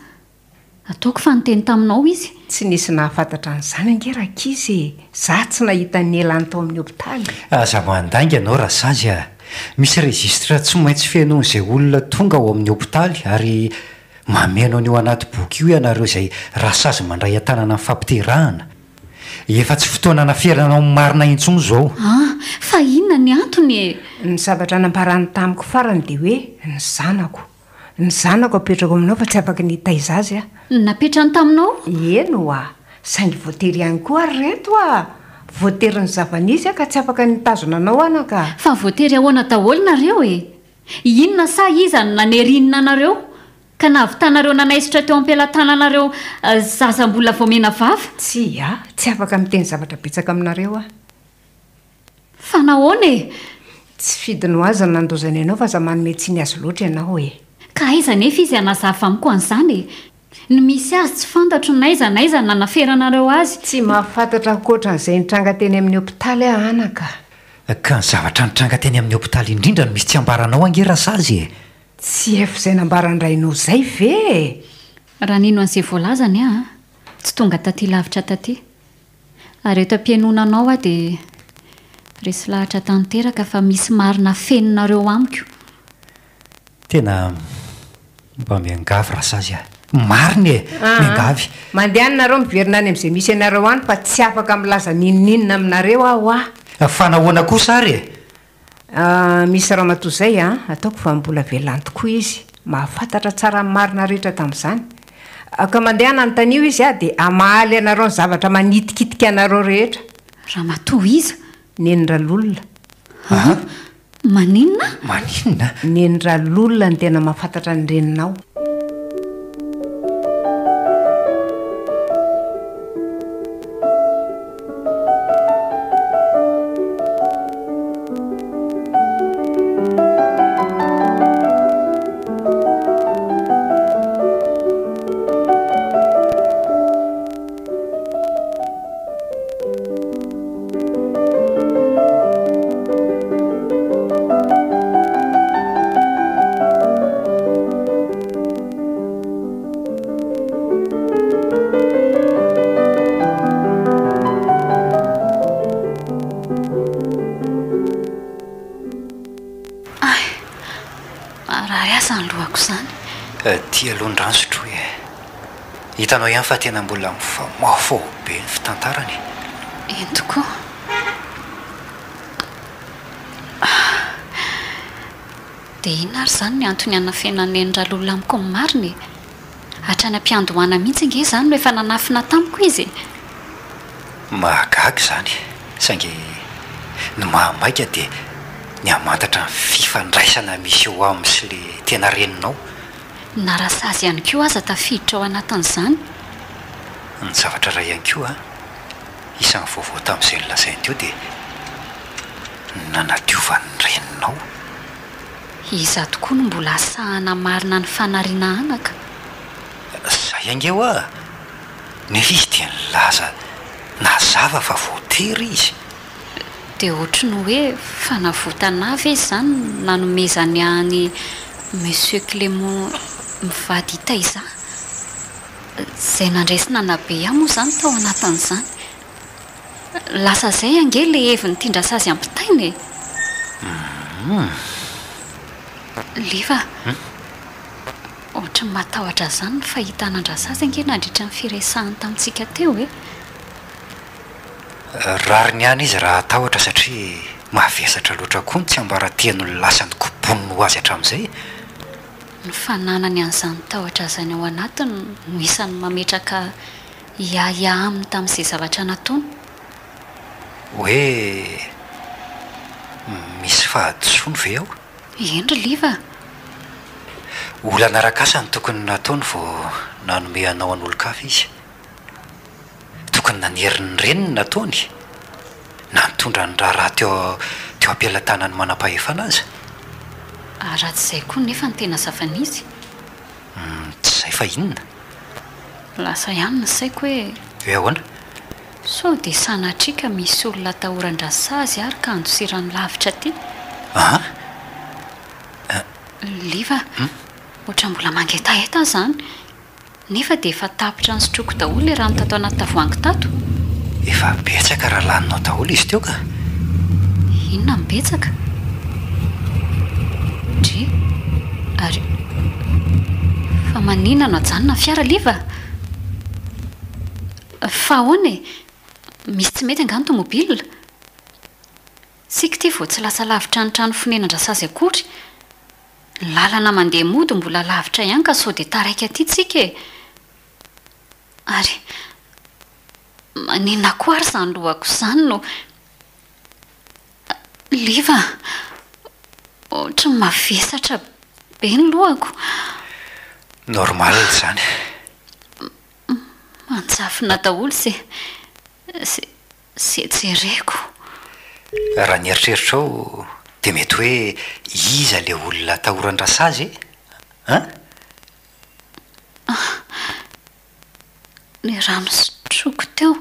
Ataoko fa niteny taminao izy. Tsy nisy nahafantatra an'izany ange rankizy e! Za tsy nahita an'i Elany tao amin'ny hopitaly. Aza mandainga ianao Rasazy a! Misy registre tsy maintsy fenoin'izay olona tonga ao amin'ny hopitaly ary mameno an'io anaty boky io ianareo izay Rasazy mandray an-tanana ny fampiterahana. Efa tsy fotoana anaferana ny marina intsony izao. An! Fa inona ny antony e? Ny zavatra nambarany tamiko farany dia hoe ny zanako. Ny zanako apetrako aminao fa tsy afaka ny hitaiza azy aho. Napetrany taminao? Eny oa! Saingy voatery ihany koa ary reto a! Voatery ny zava-nisy aho ka tsy afaka ny hitazona anao anaka. Fa voatery ahoana daholo nareo e? Inona sa iza no nanery inona anareo? Ka nahavitanareo nanaisotra teo am-pelatananareo zaza mbola vao mena vava? Tsia, tsy afaka miteny zavatra betsaka aminareo aho. Fa nahoana e? Tsy fidiny ho azy ny nandozany anao fa aza manome tsiny azy loatra ianao e. Ka aiza anefa izy hanazava amiko an'izany e? Ny misy azy tsy fantatro n'aiza n'aiza nanaferanareo azy. Tsy mahafantatra ankoatra an'izay nitranga teny amin'ny hopitaly aho anaka. Ka ny zavatra nitranga teny amin'ny hopitaly indrindra no misy tsy ambaranao ange Rasazy e! Tsy efa izay nambaran-drainao izay ve e? Raha nino an'izay voalazany aho, tsy tonga taty lavitra taty. Ary eto am-pihainoana anao aho dia resy lahatra tanteraka fa misy marina afeninareo amiko. Tena mba miangavy Rasazy a! Marina e! Miangavy. Mandehana nareo miverina any amin'izay misy anareo any fa tsy afaka milaza n'inon'inona aminareo aho a! Fa nahoana kosa ary e? Ah, misy ramatoa izay an, ataoko fa mbola velany tokoa izy, mahafantatra tsara ny marina rehetra tamin'izany. Ka mandehana anontanio izy ah, dia hamaly anareo ny zavatra manitikitika anareo rehetra. Ramatoa iza? Neny Ralolona. An? Maninona? Maninona? Neny Ralolona no tena mahafantatra ny reninao. Ay! Marary ahy izany lohako izany. Ty aloha ny rano sotroy e. Hitanao ihany fa tena mbola mifamahofaho be ny fitantarana e. Eny tokoa. Dia inona ary izany ny antony hanafenan'i Neny Ralolona amiko ny marina e? Hatrany am-piandohana mihitsy ange izany no efa nanafina tamiko izy e! Mahagaga izany, saingy ny mahamaika dia ny hamantatra ny fifandraisana misy eo aminy sy ilay tena reninao. Na Rasazy ihany koa aza tafiditra ao anatin'izany. Ny zavatra iray ihany koa, isan'ny vaovao tamin'izay nolazainy teo dia ny nanadiovany ny reninao. Iza tokoa no mbola sahana marina ny fanariana anaka? Zay ange hoa! Nefa izy dia nilaza nazava fa voatery izy. Dia ohatry ny hoe fanavotana ahy ve izany no nanomezany ahy an'i Monsieur Clément mivady hitaiza ahy? Izay nandray sy nanabe ahy moa izany tao anatin'izany. Lasa izay ange ilay heviny tian-dRasazy ampitaina e! Liva a! Ohatry ny mahatahotra izany ny fahitana an-dRasazy ange nandritra ny firesahany tamintsika teo e! Rariny ihany izy raha hatahotra satria mavesatra loatra koa ny tsiambaratelo lasa nokoboniny ho azy hatramin'izay e! Ny fananany an'izany tahotra izany ao anatiny no isan'ny mametraka hiahiahy aminy tamin'izay zavatra nataony. Hoe. fahadisoany ve aho? Eny ry Liva a! Olana arak'asa no tokony nataony vao nanome anao an'olon-kafa izy. Tokony nanery ny reniny ny nataony, na nitondra ny raharaha teo teo am-pelatanan'ny manam-pahefana aza. Ary raha tsy izay koa nefa ny tena zava-nisy? Tsy izay fa inona? Lasa ihany ny saiko hoe. Hoe ahoana? Sao dia sanatria ka misy olona atahoran-dRasazy ary ka andosirany lavitra aty? An? Liva, ohatran'ny mbola mangetaheta aho izany. Nefa dia efa tapitra nisotroako daholo ilay rano tato anaty tavoahangy tato. Efa betsaka raha laninao daholo izy teo ka. Inona no betsaka? Dry, ary fa maninona no ajanona ny fiara Liva? Fa ahoana e? Misy tsy mety angaha ny tomobile? Tsika ity vao tsy lasa lavitra ny trano fonenan-dRasazy akory. Ny lalana mandeha mody mbola lavitra ihany ka sao dia taraiky aty tsika e! Ary maninona koa ary izany lohako izany no. Liva a! Ohatry ny mavesatra be ny lohako. Normal izany. Manjavona daholo izay izay Ze jereko. Raha ny eritreritrao dia mety hoe iza le olona atahoran-dRasazy e? An? Ah! Ny rano sotroiko teo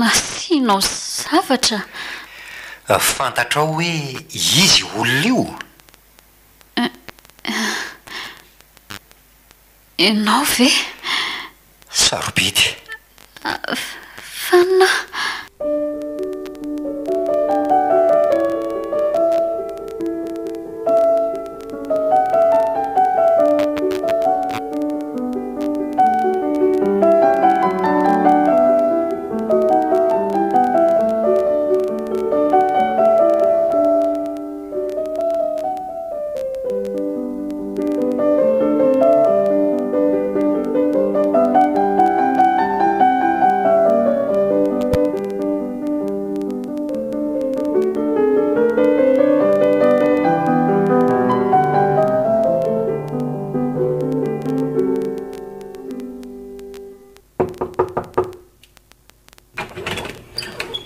nasianao zavatra. Fantatrao hoe iza io olona io? Ianao ve? Sarobidy. Fanina.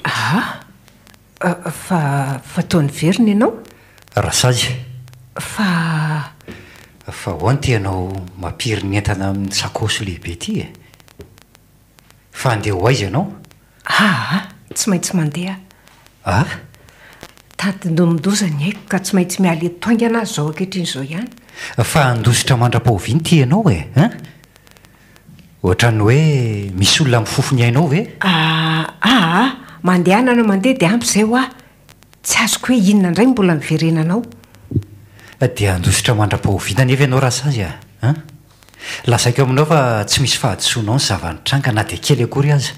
Ah! Fa, fa toa niverina ianao? Rasazy. Fa. Fa ahoana ity ianao mampiry ny entana amin'ny sakaosy lehibe ity e? Fa handeha ho aiza ianao? Aa, tsy maintsy mandeha aho. Ah? Tandindomin-doza ny aiko ka tsy maintsy miala eto haingana aho izao ankehitriny izao ihany. Fa handositra mandra-pahoviana ity ianao e? Hein? Ohatran'ny hoe misy olona mifofo ny ainao ve? Aa, mandehana anao mandeha dia ampy izay hoa. Tsy azoko hoe inona indray no mbola niverenanao. Dia handositra mandra-pahoviana anefa ianao Rasazy a! An? Lazaiko aminao fa tsy misy fahadisoanao ny zava-nitranga na dia kely akory aza.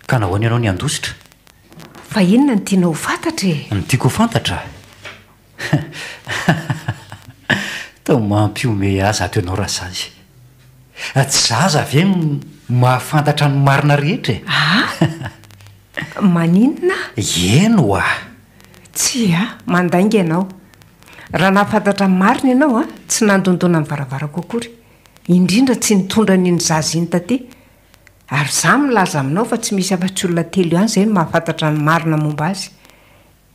Ka nahoana ianao ny handositra? Fa inona no tianao ho fantatra e? Ny tiako ho fantatra? Toa mampihomehy ahy zato ianao Rasazy. Tsy zaza ve no mahafantatra ny marina rehetra e? Aa! Maninona? Eny oa! Tsia, mandainga ianao. Raha nahafantatra ny marina ianao an, tsy nandondona ny varavarako akory. Indrindra tsy nitondra an'iny zaza iny taty. Ary izaho milaza aminao fa tsy misy afa-tsy olona telo ihany izay no mahafantatra ny marina momba azy.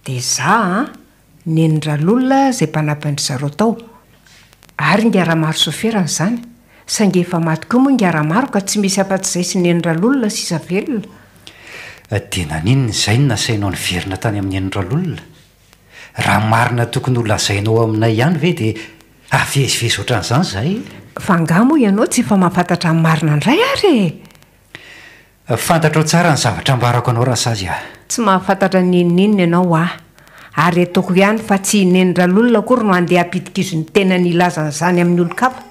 Dia za an, Neny Ralolona izay mpanampy an-dry zareo tao. Ary ingahy Ramaro soferany izany. Saingy efa maty koa moa ingahy Ramaro ka tsy misy afa-tsy izay sy Neny Ralolona sisa velona. Dia naninona izay no nasainao niverina tany amin'i Neny Ralolona? Raha marina tokony ho lazainao aminay ihany ve dia havezivezy ohatran'izany izahay? Fa angaha moa ianao tsy efa mahafantatra ny marina indray ary e? Fantatrao tsara ny zavatra ambarako anao Rasazy a! Tsy mahafantatra n'inon'inona ianao hoa. Ary ataoko ihany fa tsy i Neny Ralolona akory no handeha hampidi-kizo ny tenany hilaza an'izany amin'ny olon-kafa.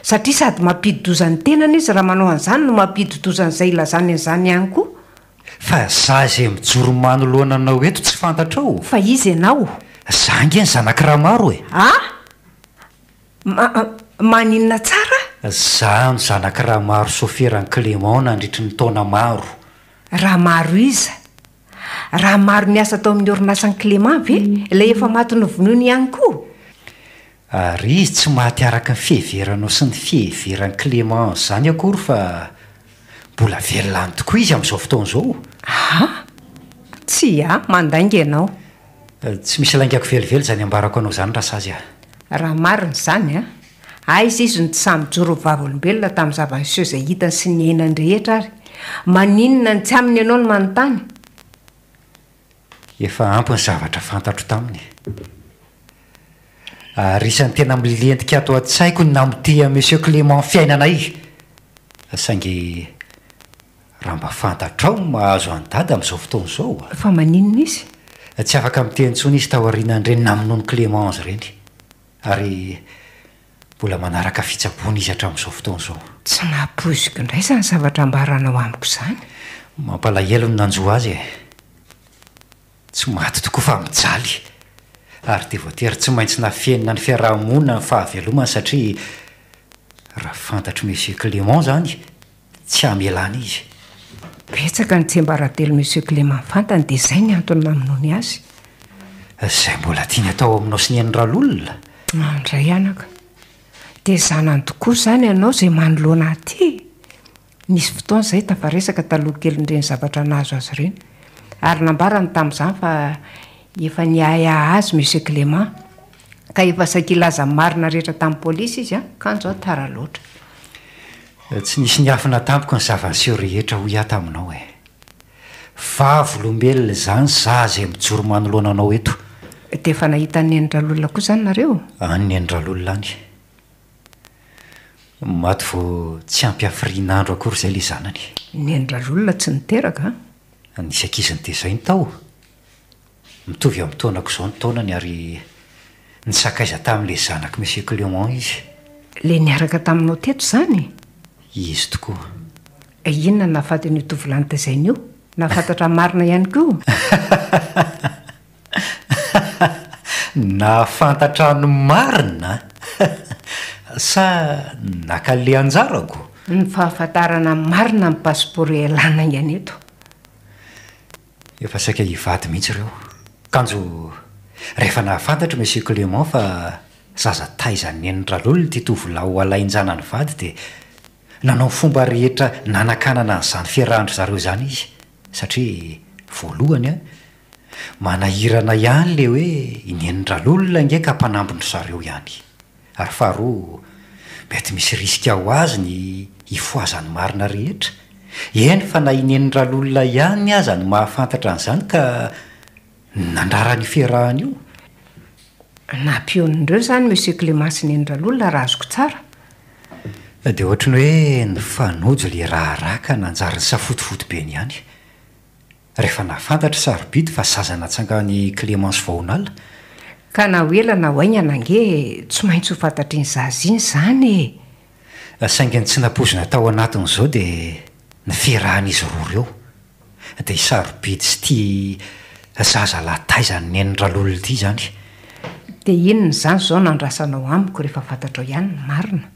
Satria sady mampidi-doza ny tenany izy raha manao an'izany no mampidi-doza an'izay ilazany an'izany ihany koa. Fa za izay mijoro manoloana anao eto tsy fantatrao? Fa iza ianao? Za ange ny zanak'i Ramaro e! A! Ma, maninona tsara? Za no zanak'i Ramaro soferan'i Clément nandritry ny taona maro. Ramaro iza? Raha maro niasa tao amin'ny orinasan'i Clément ve ilay efa maty novonoiny ihany koa? Ary izy tsy maty araka ny fiheveranao sy ny fiheveran'i Clément an'izany akory fa mbola velona any tokoa izy amin'izao fotoana izao. Aha! Tsia, mandainga ianao. Tsy misy laingako velively izany ambarako anao izany Rasazy a! Raha marina izany an! Aiza izy no tsy sahy mijoro ho vavolombelona tamin'ny zava-niseho izay hitany sy niainany rehetra ary? Maninona no tsy aminy ianao no manontany? Efa ampy ny zavatra fantatro taminy. Ary isan'ny tena milentika ato an-tsaiko ny namotehan'i Monsieur Clément fiainanay. Saingy raha mba fantatrao ny mahazo an'i Dada amin'izao fotoana izao a! Fa maninona izy? Tsy afaka miteny intsony izy taorianan'ireny namonoan'i Clément azy ireny. Ary mbola manaraka fitsaboana izy hatramin'izao fotoana izao. Tsy nampoiziko indray izany zavatra ambaranao amiko izany. Mampalahelo ny nanjo azy e. Tsy maty tokoa fa mijaly. Ary dia voatery tsy maintsy nafenina ny fiaraha-monina ny fahavelomany satria raha fantatr'i Monsieur Clément izany, tsy hamelana izy. Betsaka ny tsiambaratelon'i Monsieur Clément fantany dia izay ny antony namonoany azy. Izay mbola tiany atao aminao sy Neny Ralolona. Andray anaka. Dia zanany tokoa izany ianao izay manoloana ahy ity e! Nisy fotoana izahay tafaresaka taloha kelin'ireny zavatra nahazo azy ireny. Ary nambarany tamin'izany fa efa niahiahy azy Monsieur Clément. Ka efa saika hilaza ny marina rehetra tamin'ny polisy izy an, kanjo aho tara loatra. Tsy nisy niafina tamiko ny zava-niseho rehetra hoy aho taminao e. Vavolombelona izany za izay mijoro manoloana anao eto. Dia efa nahita an'i Neny Ralolona koa izany nareo? Any Neny Ralolona any. Maty vao tsy ampy hafirian'andro akory izay ilay zanany. Neny Ralolona tsy niteraka an? Nisy ankizy notezainy tao. Mitovy amin'ny taonako izao ny taonany ary nisakaiza tamin'ilay zanak'i Monsieur Clément izy. Ilay niaraka taminao teto izany? Izy tokoa. Inona no nahafaty an'io tovolahy notezaina io? Nahafantatra ny marina ihany koa? Nahafantatra ny marina? Sa naka an'ilay anjarako? Ny fahafantarana ny marina ny pasipaoro ialana haingana eto. Efa saika hivady mihitsy ireo. Kanjo rehefa nahafantatra Monsieur Clément fa zaza taizan'i Neny Ralolona ity tovolahy ho alain-janany vady dia nanao ny fomba rehetra nanakanana an'izany fiarahan-dry zareo izany izy satria voalohany an, manahirana ihany ilay hoe i Neny Ralolona ange ka mpanambin-dry zareo ihany. Ary faharoa, mety misy risque ho azy ny hifohazan'ny marina rehetra. Eny fa na i Neny Ralolona ihany aza no mahafantatra an'izany ka nandrara an'io fiarahana io. Nampionona ireo izany Monsieur Clément sy Neny Ralolona raha azoko tsara. Dia ohatry ny hoe nifanojo ilay raharaha ka nanjary nisafotofoto be ny ihany. Rehefa nahafantatra i Sarobidy fa zaza natsangan'i Clémence Vaonala. Ka na ho ela na ho haingana ange tsy maintsy ho fantatr'iny zaza iny izany e! Saingy ny tsy nampoizina tao anatin'izao dia ny fiarahan'izy roa ireo. Dia i Sarobidy sy ity zaza lahy taizan'i Neny Ralolona ity izany. Dia inona izany izao no andrasanao amiko rehefa fantatrao ihany ny marina?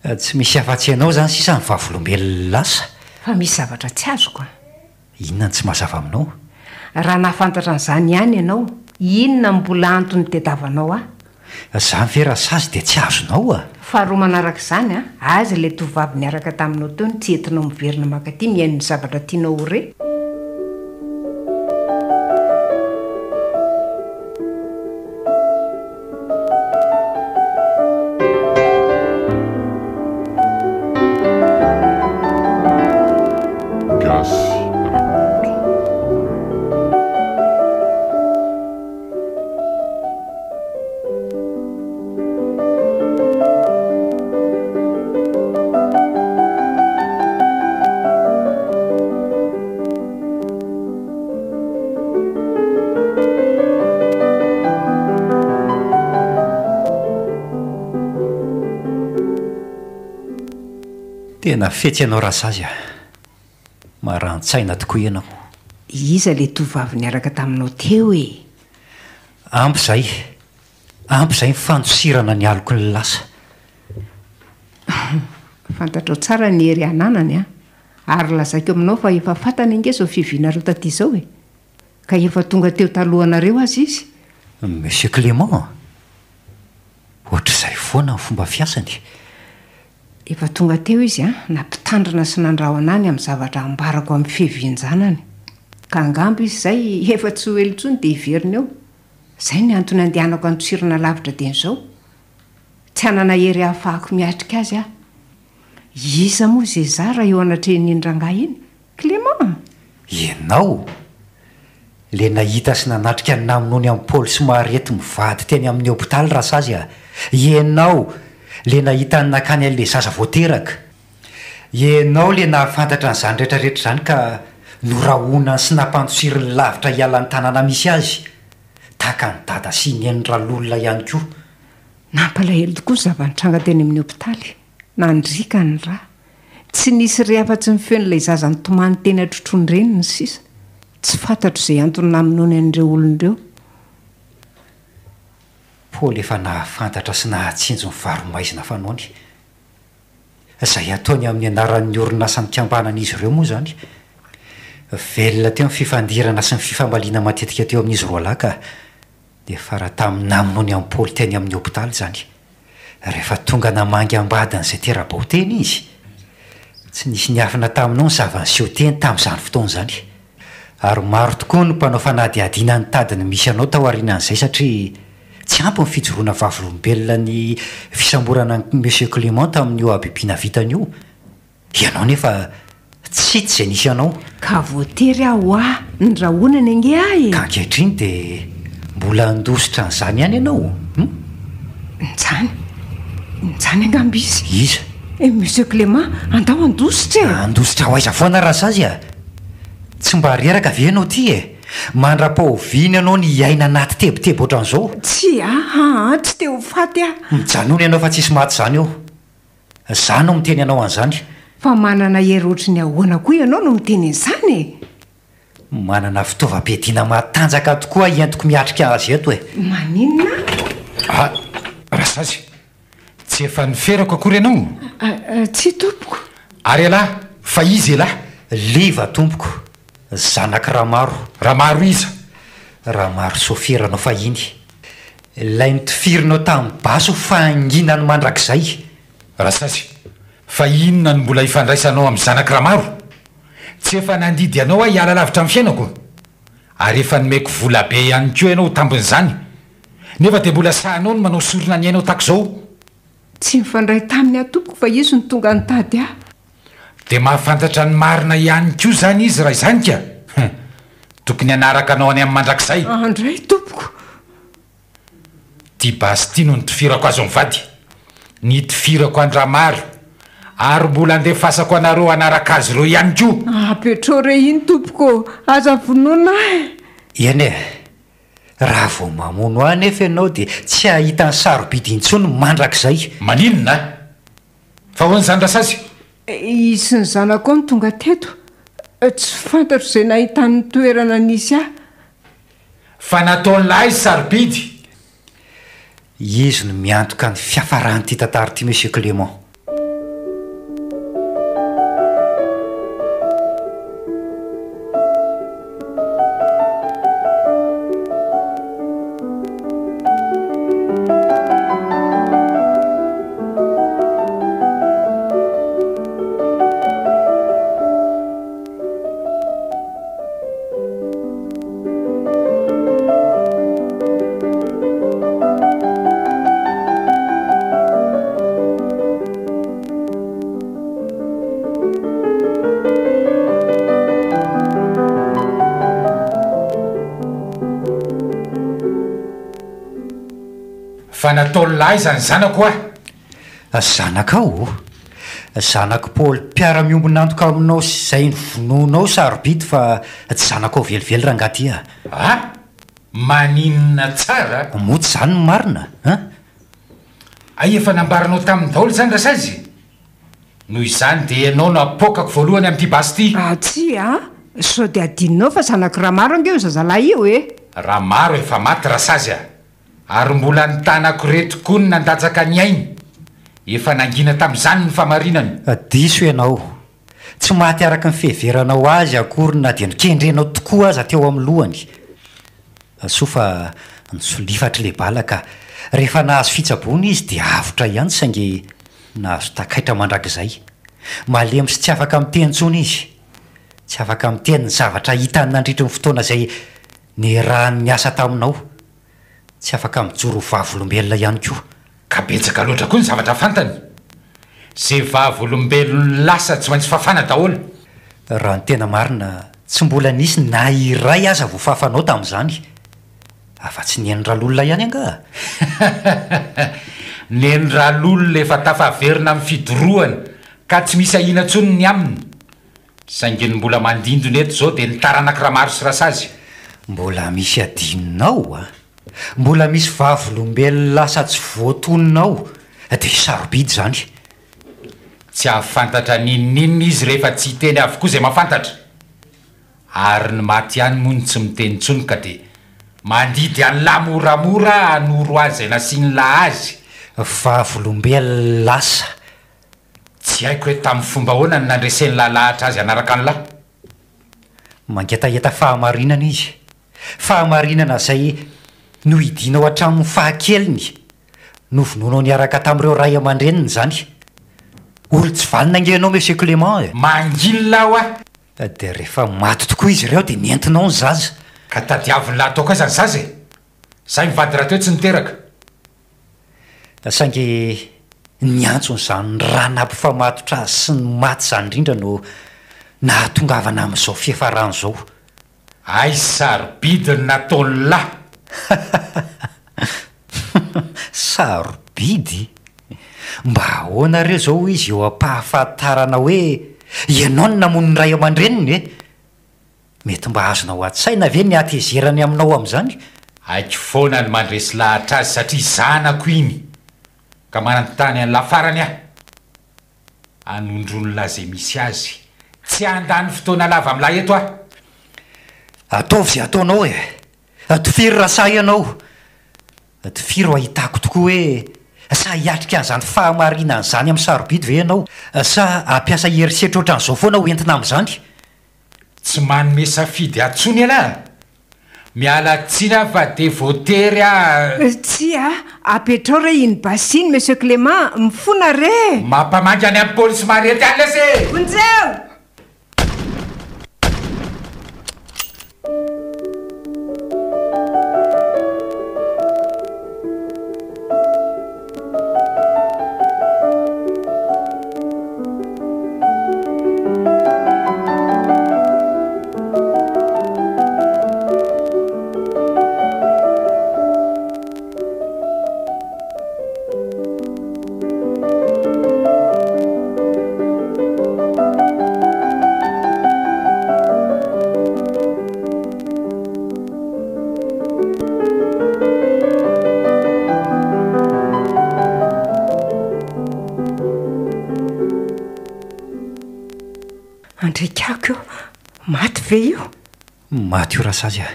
Tsy misy afa-tsy ianao izany sisa ny vavolombelona lasa. Fa misy zavatra tsy azoko an! Inona no tsy mazava aminao? Raha nahafantatra an'izany ihany ianao, inona no mbola antony nitediavanao ahy? Izany ve Rasazy dia tsy azonao a? Faharoa manaraka izany an, aiza ilay tovovavy niaraka taminao teo no tsy entinao miverina mankaty mihaino ny zavatra tianao ho re? Gasy Rakoto. Tena fetsy ianao Rasazy a! Maran-tsaina tokoa ianao. Iza ilay tovovavy niaraka taminao teo e? Ampy izay, ampy izay ny fandosirana ny aloky ny lasa. Fantatrao tsara ny hery ananany an! Ary lazaiko aminao fa efa fantany ange izao fiavianareo taty izao e! Ka efa tonga teo talohanareo aza izy. Monsieur Clément a! Ohatr'izay foana ny fomba fiasany. Efa tonga teo izy an, nampitandrina sy nandrahona ahy ny amin'ny zavatra hambarako amin'ny fiavian-janany. Ka angamba izy izay efa tsy ho ela intsony dia hiverina eo. Izay ny antony andehanako andosirana lavitra dieny izao. Tsy hanana hery hahafahako miatrika azy aho. Iza moa Zezar eo anatrehan'iny rangahy iny? Clément a! Ianao? Le nahita sy nanatrika ny namonoany an'i Paoly sy Mariette mivady teny amin'ny hopitaly Rasazy a! Ianao? Le nahita ny nakany an'le zaza vao teraka? Ianao le nahafantatra an'izany rehetra rehetra izany ka norahonany sy nampandosiriny lavitra hiala ny tanàna misy azy, tahaka an'i Dada sy i Neny Ralolona ihany koa. Nampalahelo tokoa ny zava-nitranga teny amin'ny hopitaly. Nandriaka ny rà. Tsy nisy re afa-tsy ny feon'ilay zaza nitomany teny an-trotroan-dreniny sisa. Tsy fantatro izay antony namonoany an'ireo olona ireo. Paoly efa nahafantatra sy nahatsinjo ny varo-maizina fanaony. Izay ataony amin'ny anaran'ny orinasa nikambanan'izy ireo moa izany. Velona teo ny fifandirana sy ny fifamaliana matetika teo amin'izy roalahy ka niafara tamin'ny namonoany an'i Paoly teny amin'ny hopitaly izany. Rehefa tonga namangy am-badiny izay tera-bao teny izy, tsy nisy niafina taminao ny zava-niseho teny tamin'izany fotoana izany. Ary maro tokoa ny mpanao fanadihadiana nitady ny misy anao tao aorianan'izay satria tsy ampy ny fijoroana vavolombelona ny fisamborana an'i Monsieur Clément tamin'io habibiana vitany io. Ianao anefa tsy hita izay nisy anao. Ka voatery aho hoa ny rahonany ange aho e! Ka ankehitriny dia mbola handositra an'izany ihany ianao? Hum? Njany, njany angamba izy. Iza? I Monsieur Clément, andao handositra e! Handositra ho aiza foana Rasazy a! Tsy mba reraka ve ianao ity e? Mandra-pahoviana ianao ny hiaina anaty tebiteby ohatran'izao? Tsia, aa, tsy te ho faty aho. Mijanona ianao fa tsisy maty izany eo. Za no miteny anao an'izany. Fa manana hery ohatry ny ahoana koa ianao no miteny an'izany e? Manana fitaovam-piadiana matanjaka tokoa aho entiko miatrika azy eto e! Maninona? Ah, Rasazy, tsy efa niferako akory ianao? Tsia tompoko. Ary ialahy, fa iza ialahy? Liva tompoko, zanak'i Ramaro. Ramaro iza? Ramaro soferanao fahiny. Ilay notifirinao tamin'ny basy ho fahanginany mandrakizay. Rasazy, fa inona no mbola ifandraisanao amin'ny zanak'i Ramaro? Tsy efa nandidy anao aho hiala lavitra amin'ny fiainako? Ary efa nomeko vola be ihany koa ianao ho tambin'izany. Nefa dia mbola sahinao ny manao sorona ny ainao tahaka izao? Tsy nifandray taminy aho tompoko fa izy no tonga nitady ahy. Dia mahafantatra ny marina ihany koa izany izy raha izany ka! Hum! Tokony hanaraka anao any amin'ny mandrakizay. Andray tompoko! Ity basy ity no nitifirako azy mivady. Nitifirako an-dRamaro. Ary mbola andefasako anareo hanaraka azy ireo ihany koa. Apetrao re iny tompoko ô! Aza vonoina ahy! Eny e! Raha vao mamono ahy anefa ianao dia tsy hahita ny sarobidy intsony mandrakizay. Maninona? Fa ahoana izany Rasazy? Izy sy ny zanakao no tonga teto. Tsy fantatro izay nahitany ny toerana nisy ahy. Fa nataon'lahy sarobidy. Izy no miantoka ny fiafaran'ity tantara ity Monsieur Clément. Fa nataon'lah aiza ny zanako ah? Zanakao? Zanak'i Paoly mpiara-miombon'antoka aminao sy izay novonoinao sarobidy fa tsy zanakao velively rangahy ty ah. Ah? Maninona tsara? Moa tsy izany no marina an? Hay efa nambaranao taminy daholo izany Rasazy? Noho izany dia ianao no apoakako voalohany amin'ity basy ity. Ah tsia a! Sao dia adinonao fa zanak'i Ramaro ange io zazalahy io e! Ramaro efa maty Rasazy a! Ary mbola ny tanako ireto koa no nandatsaka ny ainy. Efa nangina tamin'izany ny famarinany. Diso ianao. Tsy maty araka ny fiheveranao azy akory na dia nokendrenao tokoa aza teo amin'ny lohany. Soa fa nisolifatry ilay bala ka rehefa nahazo fitsaboana izy dia avotra ihany saingy nahazo takaitra mandrakizay. Malemy sy tsy afaka miteny intsony izy. Tsy afaka miteny ny zavatra hitany nandritry ny fotoana izay niarahany niasa taminao. Tsy afaka mijoro ho vavolombelona ihany koa. Ka betsaka loatra koa ny zavatra fantany. Ze vavolombelon'ny lasa tsy maintsy fafana daholo. Raha ny tena marina, tsy mbola nisy na iray aza voafafanao tamin'izany. Afa-tsy Neny Ralolona ihany angaha? Neny Ralolona efa tafaverina amin'ny fidorohana ka tsy misy ahiana intsony ny aminy. Saingy ny mbola mandindona eto izao dia ny taranak'i Ramaro sy Rasazy. Mbola misy adinonao a! Mbola misy vavolombelona lasa tsy voatonona ao dia sarobidy izany. Tsy hahafantatra n'inon'inona izy rehefa tsy hiteny avokoa izay mahafantatra. Ary ny maty ihany moa no tsy miteny intsony ka dia mandidy an'lah moramora hanoro azy izay nasian'lah azy. Vavolombelona lasa Tsy haiko hoe tamin'ny fomba ahoana no nandresen'lah lahatra azy hanaraka an'lah. Mangetaheta fahamarinana izy. Fahamarinana izay nohidianao hatramin'ny fahakeliny. Novonoinao niaraka tamin'ireo ray aman-dreniny izany. Olon-tsy vanona ange ianao Monsieur Clément e! Mangilina aho a! Dia rehefa maty tokoa izy ireo dia nentinao ny zaza. Ka tadiavin'lah ataoko aiza ny zaza e? Izahay mivady rahateo tsy niteraka. Saingy ny antson'izany rà nampifamatotra azy sy ny maty izany indrindra no nahatongavana amin'izao fiafarany izao. Hay sarobidy ny nataon'lah! Sarobidy? Mba ahoana re izao izy eo am-pahafantarana hoe ianao no namono ny ray aman-dreniny e? Mety mba azonao an-tsaina ve ny hatezerany aminao amin'izany? Haiko foana ny mandresy lahatra azy satria zanako iny ka manontany an'lah farany aho. Anondron'lah izay misy azy. Tsy handany fotoana lava amin'lah eto aho. Ataovy izay ataonao e! Tifiro raha sahy ianao. Tifiro hahitako tokoa hoe sahy hiatrika an'izany fahamarinana izany amin'ny sarobidy ve ianao sa hampiasa herisetra ohatran'izao foana ho entina amin'izany? Tsy manome safidy ahy tsony ialahy a! Miala tsiny aho fa dia voatery aho. Tsia, apetrao re iny basy iny Monsieur Clément, mifona re! Mampamangy any amin'ny polisy mariety any lesy e! Vonjeo! Andrikako io, maty ve io? Maty io Rasazy a!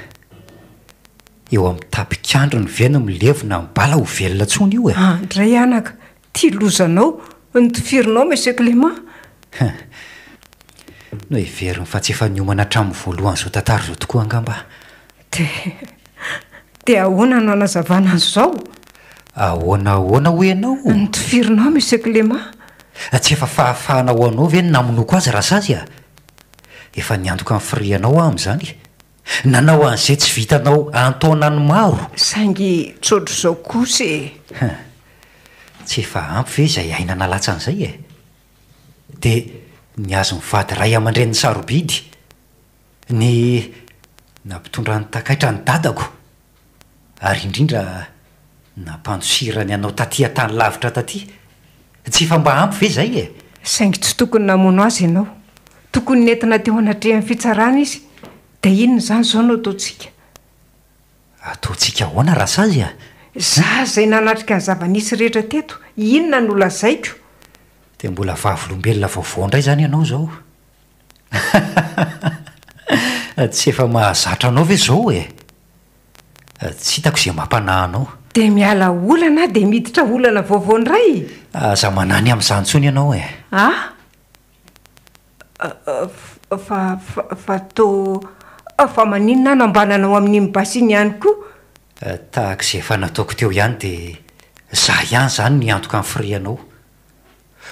Eo amin'ny tapik'androny ve no milevina ny bala ho velona intsony io e? Andray anaka, ty lozanao, notifirinao Monsieur Clément. Hein. Noheveriny fa tsy efa niomana hatramin'ny voalohan'izao tantara izao tokoa angamba aho. Dia, dia ahoana no hanazavana an'izao? Ahoana ahoana hoy ianao? Notifirinao Monsieur Clément. Tsy efa fahafahana ho anao ve ny namonoako azy Rasazy a? Efa niantoka ny firihanao aho amin'izany. Nanao an'izay tsy vitanao an-taonany maro. Saingy tsy ohatr'izao kosa e! Hein. Tsy efa ampy ve izay aina nalatsany izay e? Dia ny azy mivady ray aman-dreniny sarobidy, ny nampitondra ny takaitra ny dadako, ary indrindra nampandosirany anao taty an-tany lavitra taty. Tsy efa mba ampy ve izay e? Saingy tsy tokony namono azy ianao. Tokony nentina teo anatrehan'ny fitsarana izy. Dia inona izany izao no ataontsika? Ataontsika ahoana Rasazy a? Za izay nanatrika ny zava-nisy rehetra teto, inona no lazaiko? Dia mbola vavolombelona vaovao indray izany ianao izao? Tsy efa mahazatra anao ve izao e? Tsy hitako izay mampanahy anao. Dia miala olana aho dia miditra olana vaovao indray? Aza manahy ny amin'izany intsony ianao e! Ah? Fa, fa toa, fa maninona aho no ambananao amin'iny basy iny ihany koa? Tahaka izay efa nataoko teo ihany dia za ihany izany no hiantoka ny frais-nao.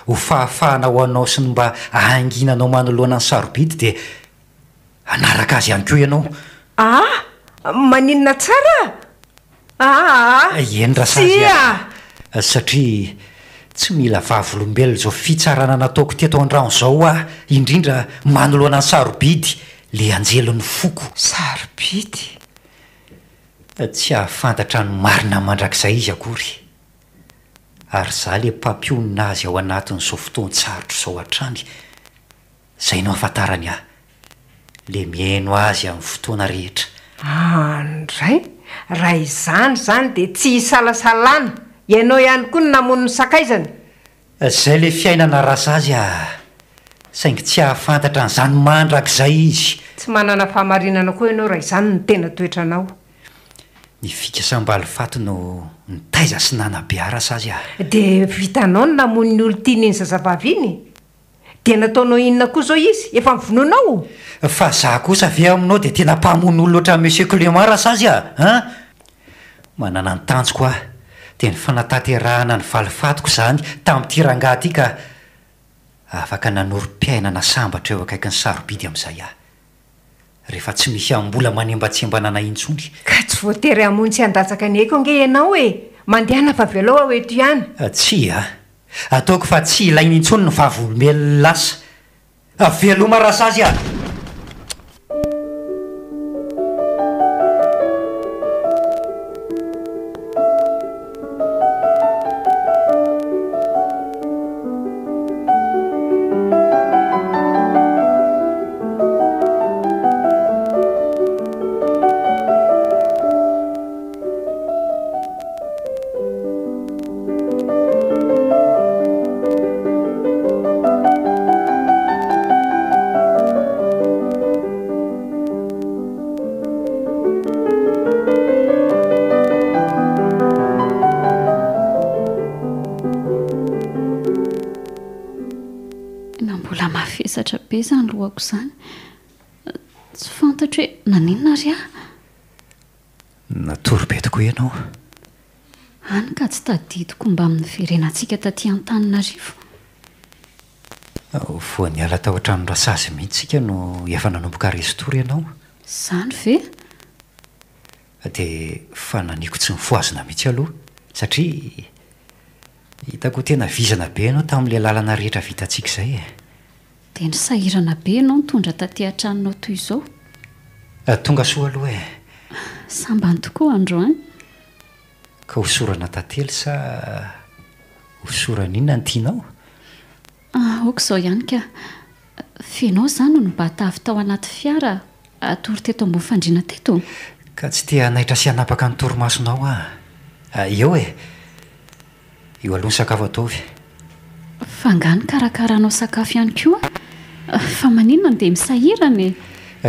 Ho fahafahana ho anao sy ny mba hahanginanao manoloana ny sarobidy dia hanaraka azy ihany koa ianao. Ah! Maninona tsara? Aa! Eny Rasazy a! Satria tsy mila vavolombelona izao fitsarana nataoko teto an-drano izao aho, indrindra manoloana ny sarobidy, le anjelin'ny foko. Sarobidy? Tsy hahafantatra ny marina mandrakizay izy akory. Ary za le mpampionona azy ao anatin'izao fotoan-tsarotra izao hatrany. Zay no ahafantarany ahy. Le mihaino azy amin'ny fotoana rehetra. Andray, raha izany izany dia tsy isalasalana, ianao ihany koa no namono ny sakaizany. Zay le fiainana rasazy ah! Saingy tsy hahafantatra an'izany mandrakizay izy. Tsy manana fahamarinana koa ianao raha izany no tena toetranao. Ny fikasam-balifaty no nitaiza sy nanabe ahy rasazy ah! Dia vitanao ny namono ny olon-tian'iny zazavavy iny? Dia nataonao inona koa izao izy? Efa novonoinao? Fa za kosa ve aminao dia tena mpamono olona ohatran'i Monsieur Clément Rasazy a! An! Manana ny tanjoko aho, dia ny fanatanterahana ny valifatiko izany tamin'ity rangahy ity ka afaka nanorim-piainana sambatra eo akaikin'ny sarobidy amin'izay aho. Rehefa tsy misy ambola manembatsembana anay intsony. Ka tsy voatery hamono sy handatsaka ny aiko ange ianao e! Mandehana fa avelao aho eto ihany. Tsia. Ataoko fa tsy ilaina intsony ny vavolombelona lasa. Veloma Rasazy a! Na mbola mavesatra be izany lohako izany. Tsy fantatro hoe naninona ary aho. Natory be tokoa ianao. Hany ka tsy tadidiko mbamin'ny niverenantsika taty Antananarivo. Vao niala tao an-tranon-dRasazy mihitsy isika no efa nanomboka resin-tory ianao. Izany ve? Dia fananiako tsy nofohazina mihitsy aloha satria hitako ho tena vizana be ianao tamin'ilay lalana rehetra vitantsika izay e. Dia nisahirana be ianao nitondra taty an-tranonao toy izao. Tonga soa aloha e. Sambany tokoa androany. Ka hosorana tantely sa hosorana inona no tianao? Aoka izao ihany ka. F'ianao izany no nibata avy tao anaty fiara hatory teto ambony fandriana teto? Ka tsy te hanaitra sy hanapaka ny torimasonao aho. Eo e! Io aloha ny sakafo ataovy. Fa angaha nikarakaranao sakafo ihany koa? Fa maninona no dia misahirana e?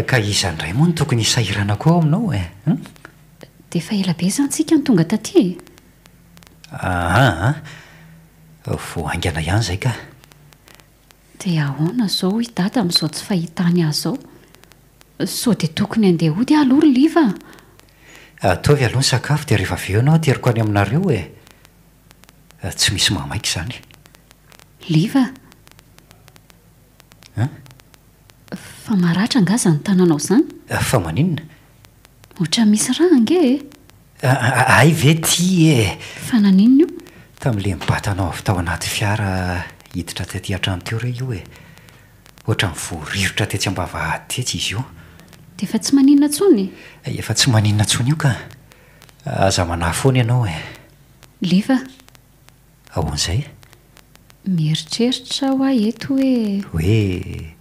Ka iza indray moa no tokony hisahirana koa ao aminao e? Hum? Dia efa ela be izany tsika no tonga taty e? Aa, vao haingana ihany izay ka. Dia ahoana izao hoy Dada amin'izao tsy fahitany ahy izao? Sao dia tokony handeha hody aho aloha ry Liva a! Ataovy aloha ny sakafo dia rehefa avy eo ianao ateriko any aminareo e! Tsy misy mahamaika izany. Liva a! An? Fa maratra angaha izany tananao izany? Fa maninona? Ohatran'ny misy rà ange e! Hay ve ty e! Fa naninona io? Tamin'ilay nibata anao avy tao anaty fiara hiditra taty an-trano teo re io e! Ohatran'ny voarirotra tetsy am-bavahady tetsy izy io. Dia efa tsy maninona intsony? Efa tsy maninona intsony io ka! Aza manahy foana ianao e! Liva. Ahoana izay? Mieritreritra aho eto hoe. Hoe?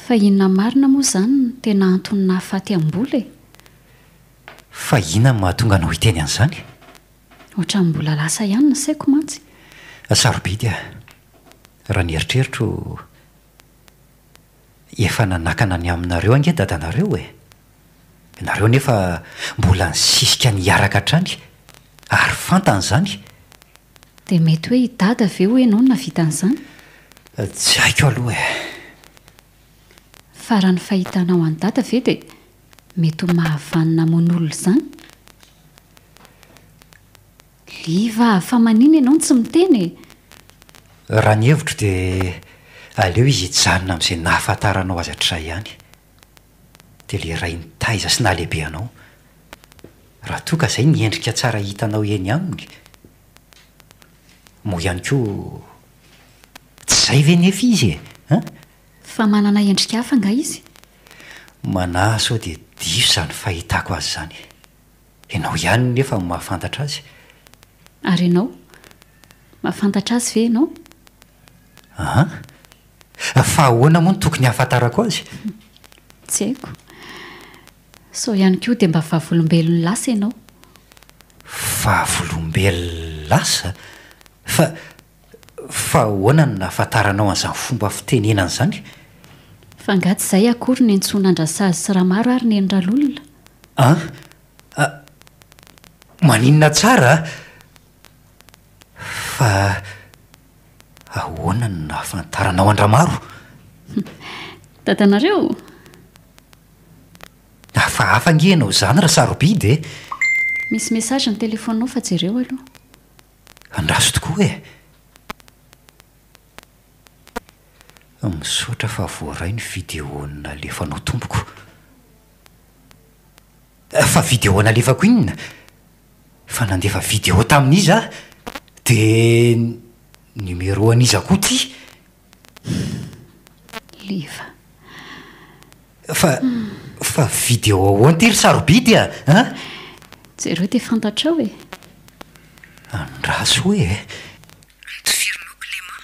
Fa inona marina moa izany no tena antony nahafaty am-bola e? Fa inona no mahatonga anao hiteny an'izany? Ohatran'ny mbola lasa ihany ny saiko mantsy. Sarobidy aho. Raha ny eritreritro, efa nanakana ny aminareo ange dadanareo e! Nareo nefa mbola nisisika ny hiaraka hatrany, ary fantany izany. Dia mety hoe i dada ve hoy ianao no nahavita an'izany? Tsy haiko aloha e! Fa raha ny fahitanao an'i Dada ve dia mety ho mahavanona hamono olona izany? Liva a! Fa manina ianao no tsy miteny e? Raha ny hevitro dia aleo izy hijanona amin'izay nahafantaranao azy hatrizay ihany. Dia ilay ray nitaiza sy nahalehibe anao. Raha toa ka izay ny endrika tsara hitanao eny aminy, moa ihany koa tsy izay ve nefa izy e? An? Fa manana endrika hafa angaha izy? Manahy sao dia diso izany fahitako azy izany. Ianao ihany nefa no mahafantatra azy. Ary ianao? Mahafantatra azy ve ianao? An? Fa ahoana moa no tokony hahafantarako azy? Tsy haiko. Sao ihany koa dia mba vavolombelon'ny lasa ianao? Vavolombelon'ny lasa? Fa, fa ahoana no nahafantaranao an'izany fomba fitenenana izany? Fa angaha tsy izay akory no niantsoana an-dRasazy sy Ramaro ary Neny Ralolona? An? A, maninona tsara a? Fa ahoana no nahafantaranao an-dRamaro? Dadanareo? Hafahafa ange ianao izany ry Sarobidy e! Misy message ny telefaoninao fa jereo aloha. Andraso tokoa e! Misaotra fa voaray ny vidéo nalefanao tompoko. Fa vidéo nalefako inona? Fa nandefa vidéo tamin'iza aho? Dia numéro an'iza koa ity? Liva. Fa fa vidéo ahoana ity ry sarobidy a? An? Jereo dia fantatrao e. Andraso hoe e. Notifirinao Clément,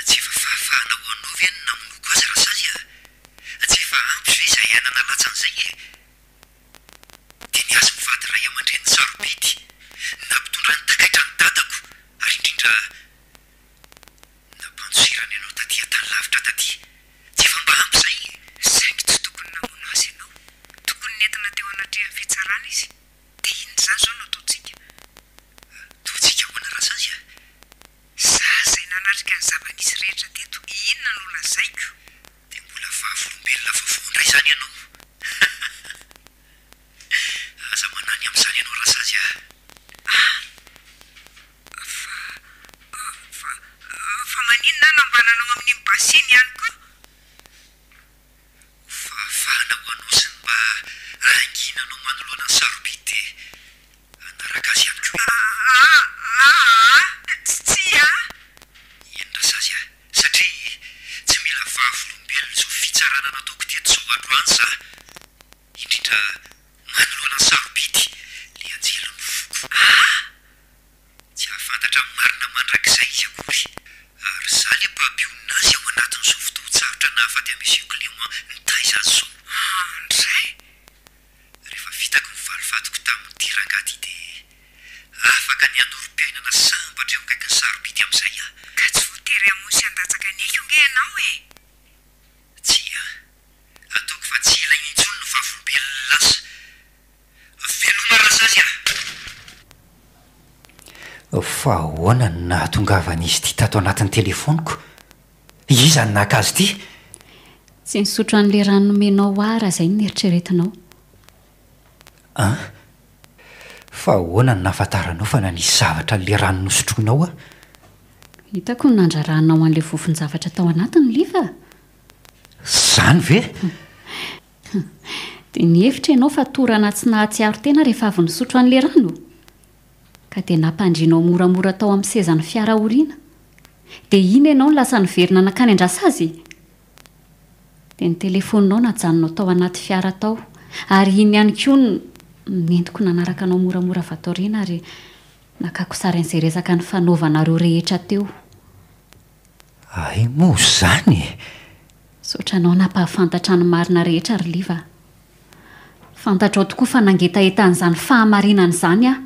tsy efa fahafahana ho anao ve ny namonoako azy Rasazy a? Tsy efa ampy ve izay aina nalatsany izay e? Dia ny azy mivady ray aman-dreny sarobidy, nampitondrany takaitra ny dadako ary indrindra Nampandosirany anao taty an-tany lavitra taty. Tsy efa mba ampy izay e! Saingy tsy tokony namono azy ianao. Tokony nentina teo anatrehan'ny fitsarana izy. Dia inona izany izao no ataontsika? Ataontsika ahoana Rasazy a? Za izay nanatrika ny zava-nisy rehetra teto, inona no lazaiko? Dia mbola vavolombelona vaovao indray izany ianao? Aza manahy ny amin'izany ianao Rasazy a! Ah! Fa, fa, fa maninona aho nambananao amin'iny basy iny ihany koa? Ho fahafahana ho anao sy ny mba hahanginanao manoloana ny sarobidy dia hanaraka azy ihany koa. Aa, aa, tsia. Eny Rasazy a, satria tsy mila vavolombelona izao fitsarana nataoko teto izao androany za, indrindra manoloana ny sarobidy, le anjelin'ny foko. Aa! Tsy hahafantatra ny marina mandrakizay izy akory. Ary za le mpampionona azy ao anatin'izao fotoan-tsarotra nahafaty an'i Monsieur Clément nitaiza azy izao. Andray! Rehefa vitako ny valifatiko tamin'ity rangahy ity dia afaka ny hanorim-piainana sambatra eo akaikin'i Sarobidy amin'izay aho. Ka tsy voatery hamono sy handatsaka ny aiko ange ianao e! Tsia, ataoko fa tsy ilaina intsony ny vavolombelon'ny lasa. Veloma Rasazy a! Fa ahoana no nahatongavan'izy ity tato anatin'ny telefaoniko? Iza no naka azy ity? Tsy nisotro an'ilay rano nomenao ahy raha izay no neritreretinao. An? Fa ahoana no nahafantaranao fa nanisy zavatra an'ilay rano nosotroinao aho? Hitako ny nandrarahanao an'ilay vovon-javatra tao anatiny, Liva a! Izany ve? Dia nihevitra ianao fa torana tsy nahatsiaro tena rehefa avy nisotro an'ilay rano? Ka dia nampandrianao moramora tao amin'ny sezan'ny fiara aoriana. Dia iny ianao no lasa niverina nankany an-dRasazy? Dia ny telefaoninao najanonao tao anaty fiara tao. Ary iny ihany koa no nentiko nanaraka anao moramora avy ato aoriana ary nakako sary an'izay resaka nifanaovanareo rehetra teo. Hay moa izany e! Misaotra anao nampahafantatra ny marina rehetra ry Liva a! Fantatrao tokoa fa nangetaheta an'izany fahamarinana izany aho.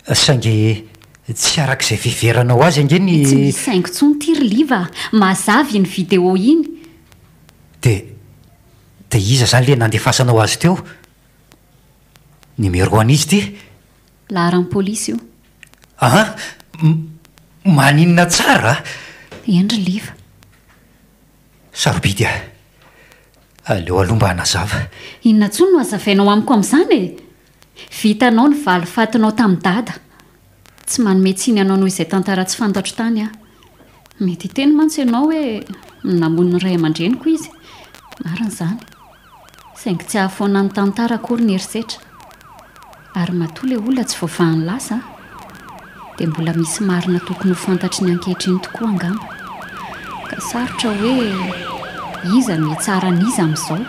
Saingy tsy araka izay fiheveranao azy ange ny. Tsy misy saingy intsony ity ry Liva a! Mazava iny vidéo iny. Dia, dia iza izany ilay nandefasanao azy teo? Numéro an'iza ity? Laharan'ny polisy io. An! Maninona tsara a! Eny ry Liva. Sarobidy a! Aleo aloha mba hanazava. Inona intsony no hazavainao amiko amin'izany e? Vitanao ny valifatinao tamin'i Dada. Tsy manome tsiny anao noho izay tantara tsy fantatro tany aho. Mety hiteny mantsy ianao hoe namono ny ray aman-dreniko izy. Marina izany. Saingy tsy hahafoana ny tantara akory ny herisetra. Ary matoa ilay olona tsy voavahan'ny lasa dia mbola misy marina tokony ho fantatry ny ankehitriny tokoa angamba. Ka sarotra hoe iza no hitsara an'iza amin'izao.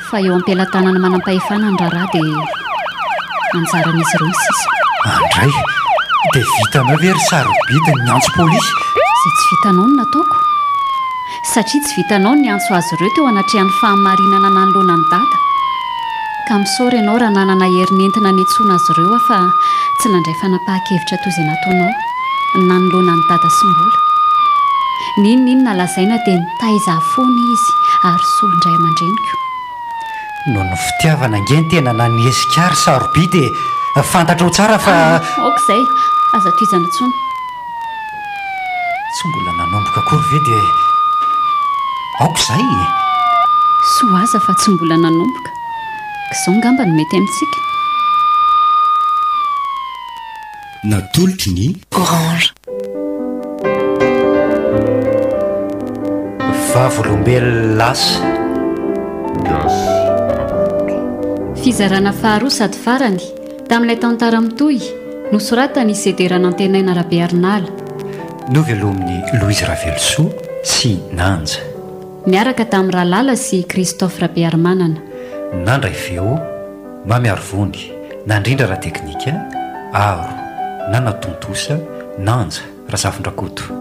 Fa eo am-pelatanana manampahefana ny raharaha dia anjaran'izy ireo ny sisa. Andray! Dia vitanao ve ry sarobidy ny niantso polisy? Izay tsy vitanao no nataoko. Satria tsy vitanao ny niantso azy ireo teo anatrehan'ny fahamarinana nanoloana an'i Dada. Ka misaora ianao raha nanana hery nentina niantsoana azy ireo aho fa tsy nandray fanapahan-kevitra toy izay nataonao nanoloana an'i Dada sy Mbola. N'inon'inona lazaina dia nitaiza ahy foana izy ary solon-dray aman-dreniko. Noho ny fitiavana ange ny tena nanesika ahy ry sarobidy e! Fantatrao tsara fa. Ah, aoka izay, aza tohizana intsony. Tsy mbola nanomboka akory ve dia aoka izay e! Soa aza fa tsy mbola nanomboka, k'izao ngamba no mety amintsika. Natolotry ny. Orange. Vavolombelona lasa. Gasy Rakoto. Fizarana faharoa sady farany, tamin'ilay tantara mitohy, nosoratan'i Cédé Ranantenaina Rabearinala. Novelomin'i Louise Ravelosoa sy Nanja. Niaraka tamin'i Ralala sy Christophe Rabearimanana. Nandray feo, Mamy Arivony, nandrindra ara-teknika, Aro, nanatontosa, Nanja Razafindrakoto.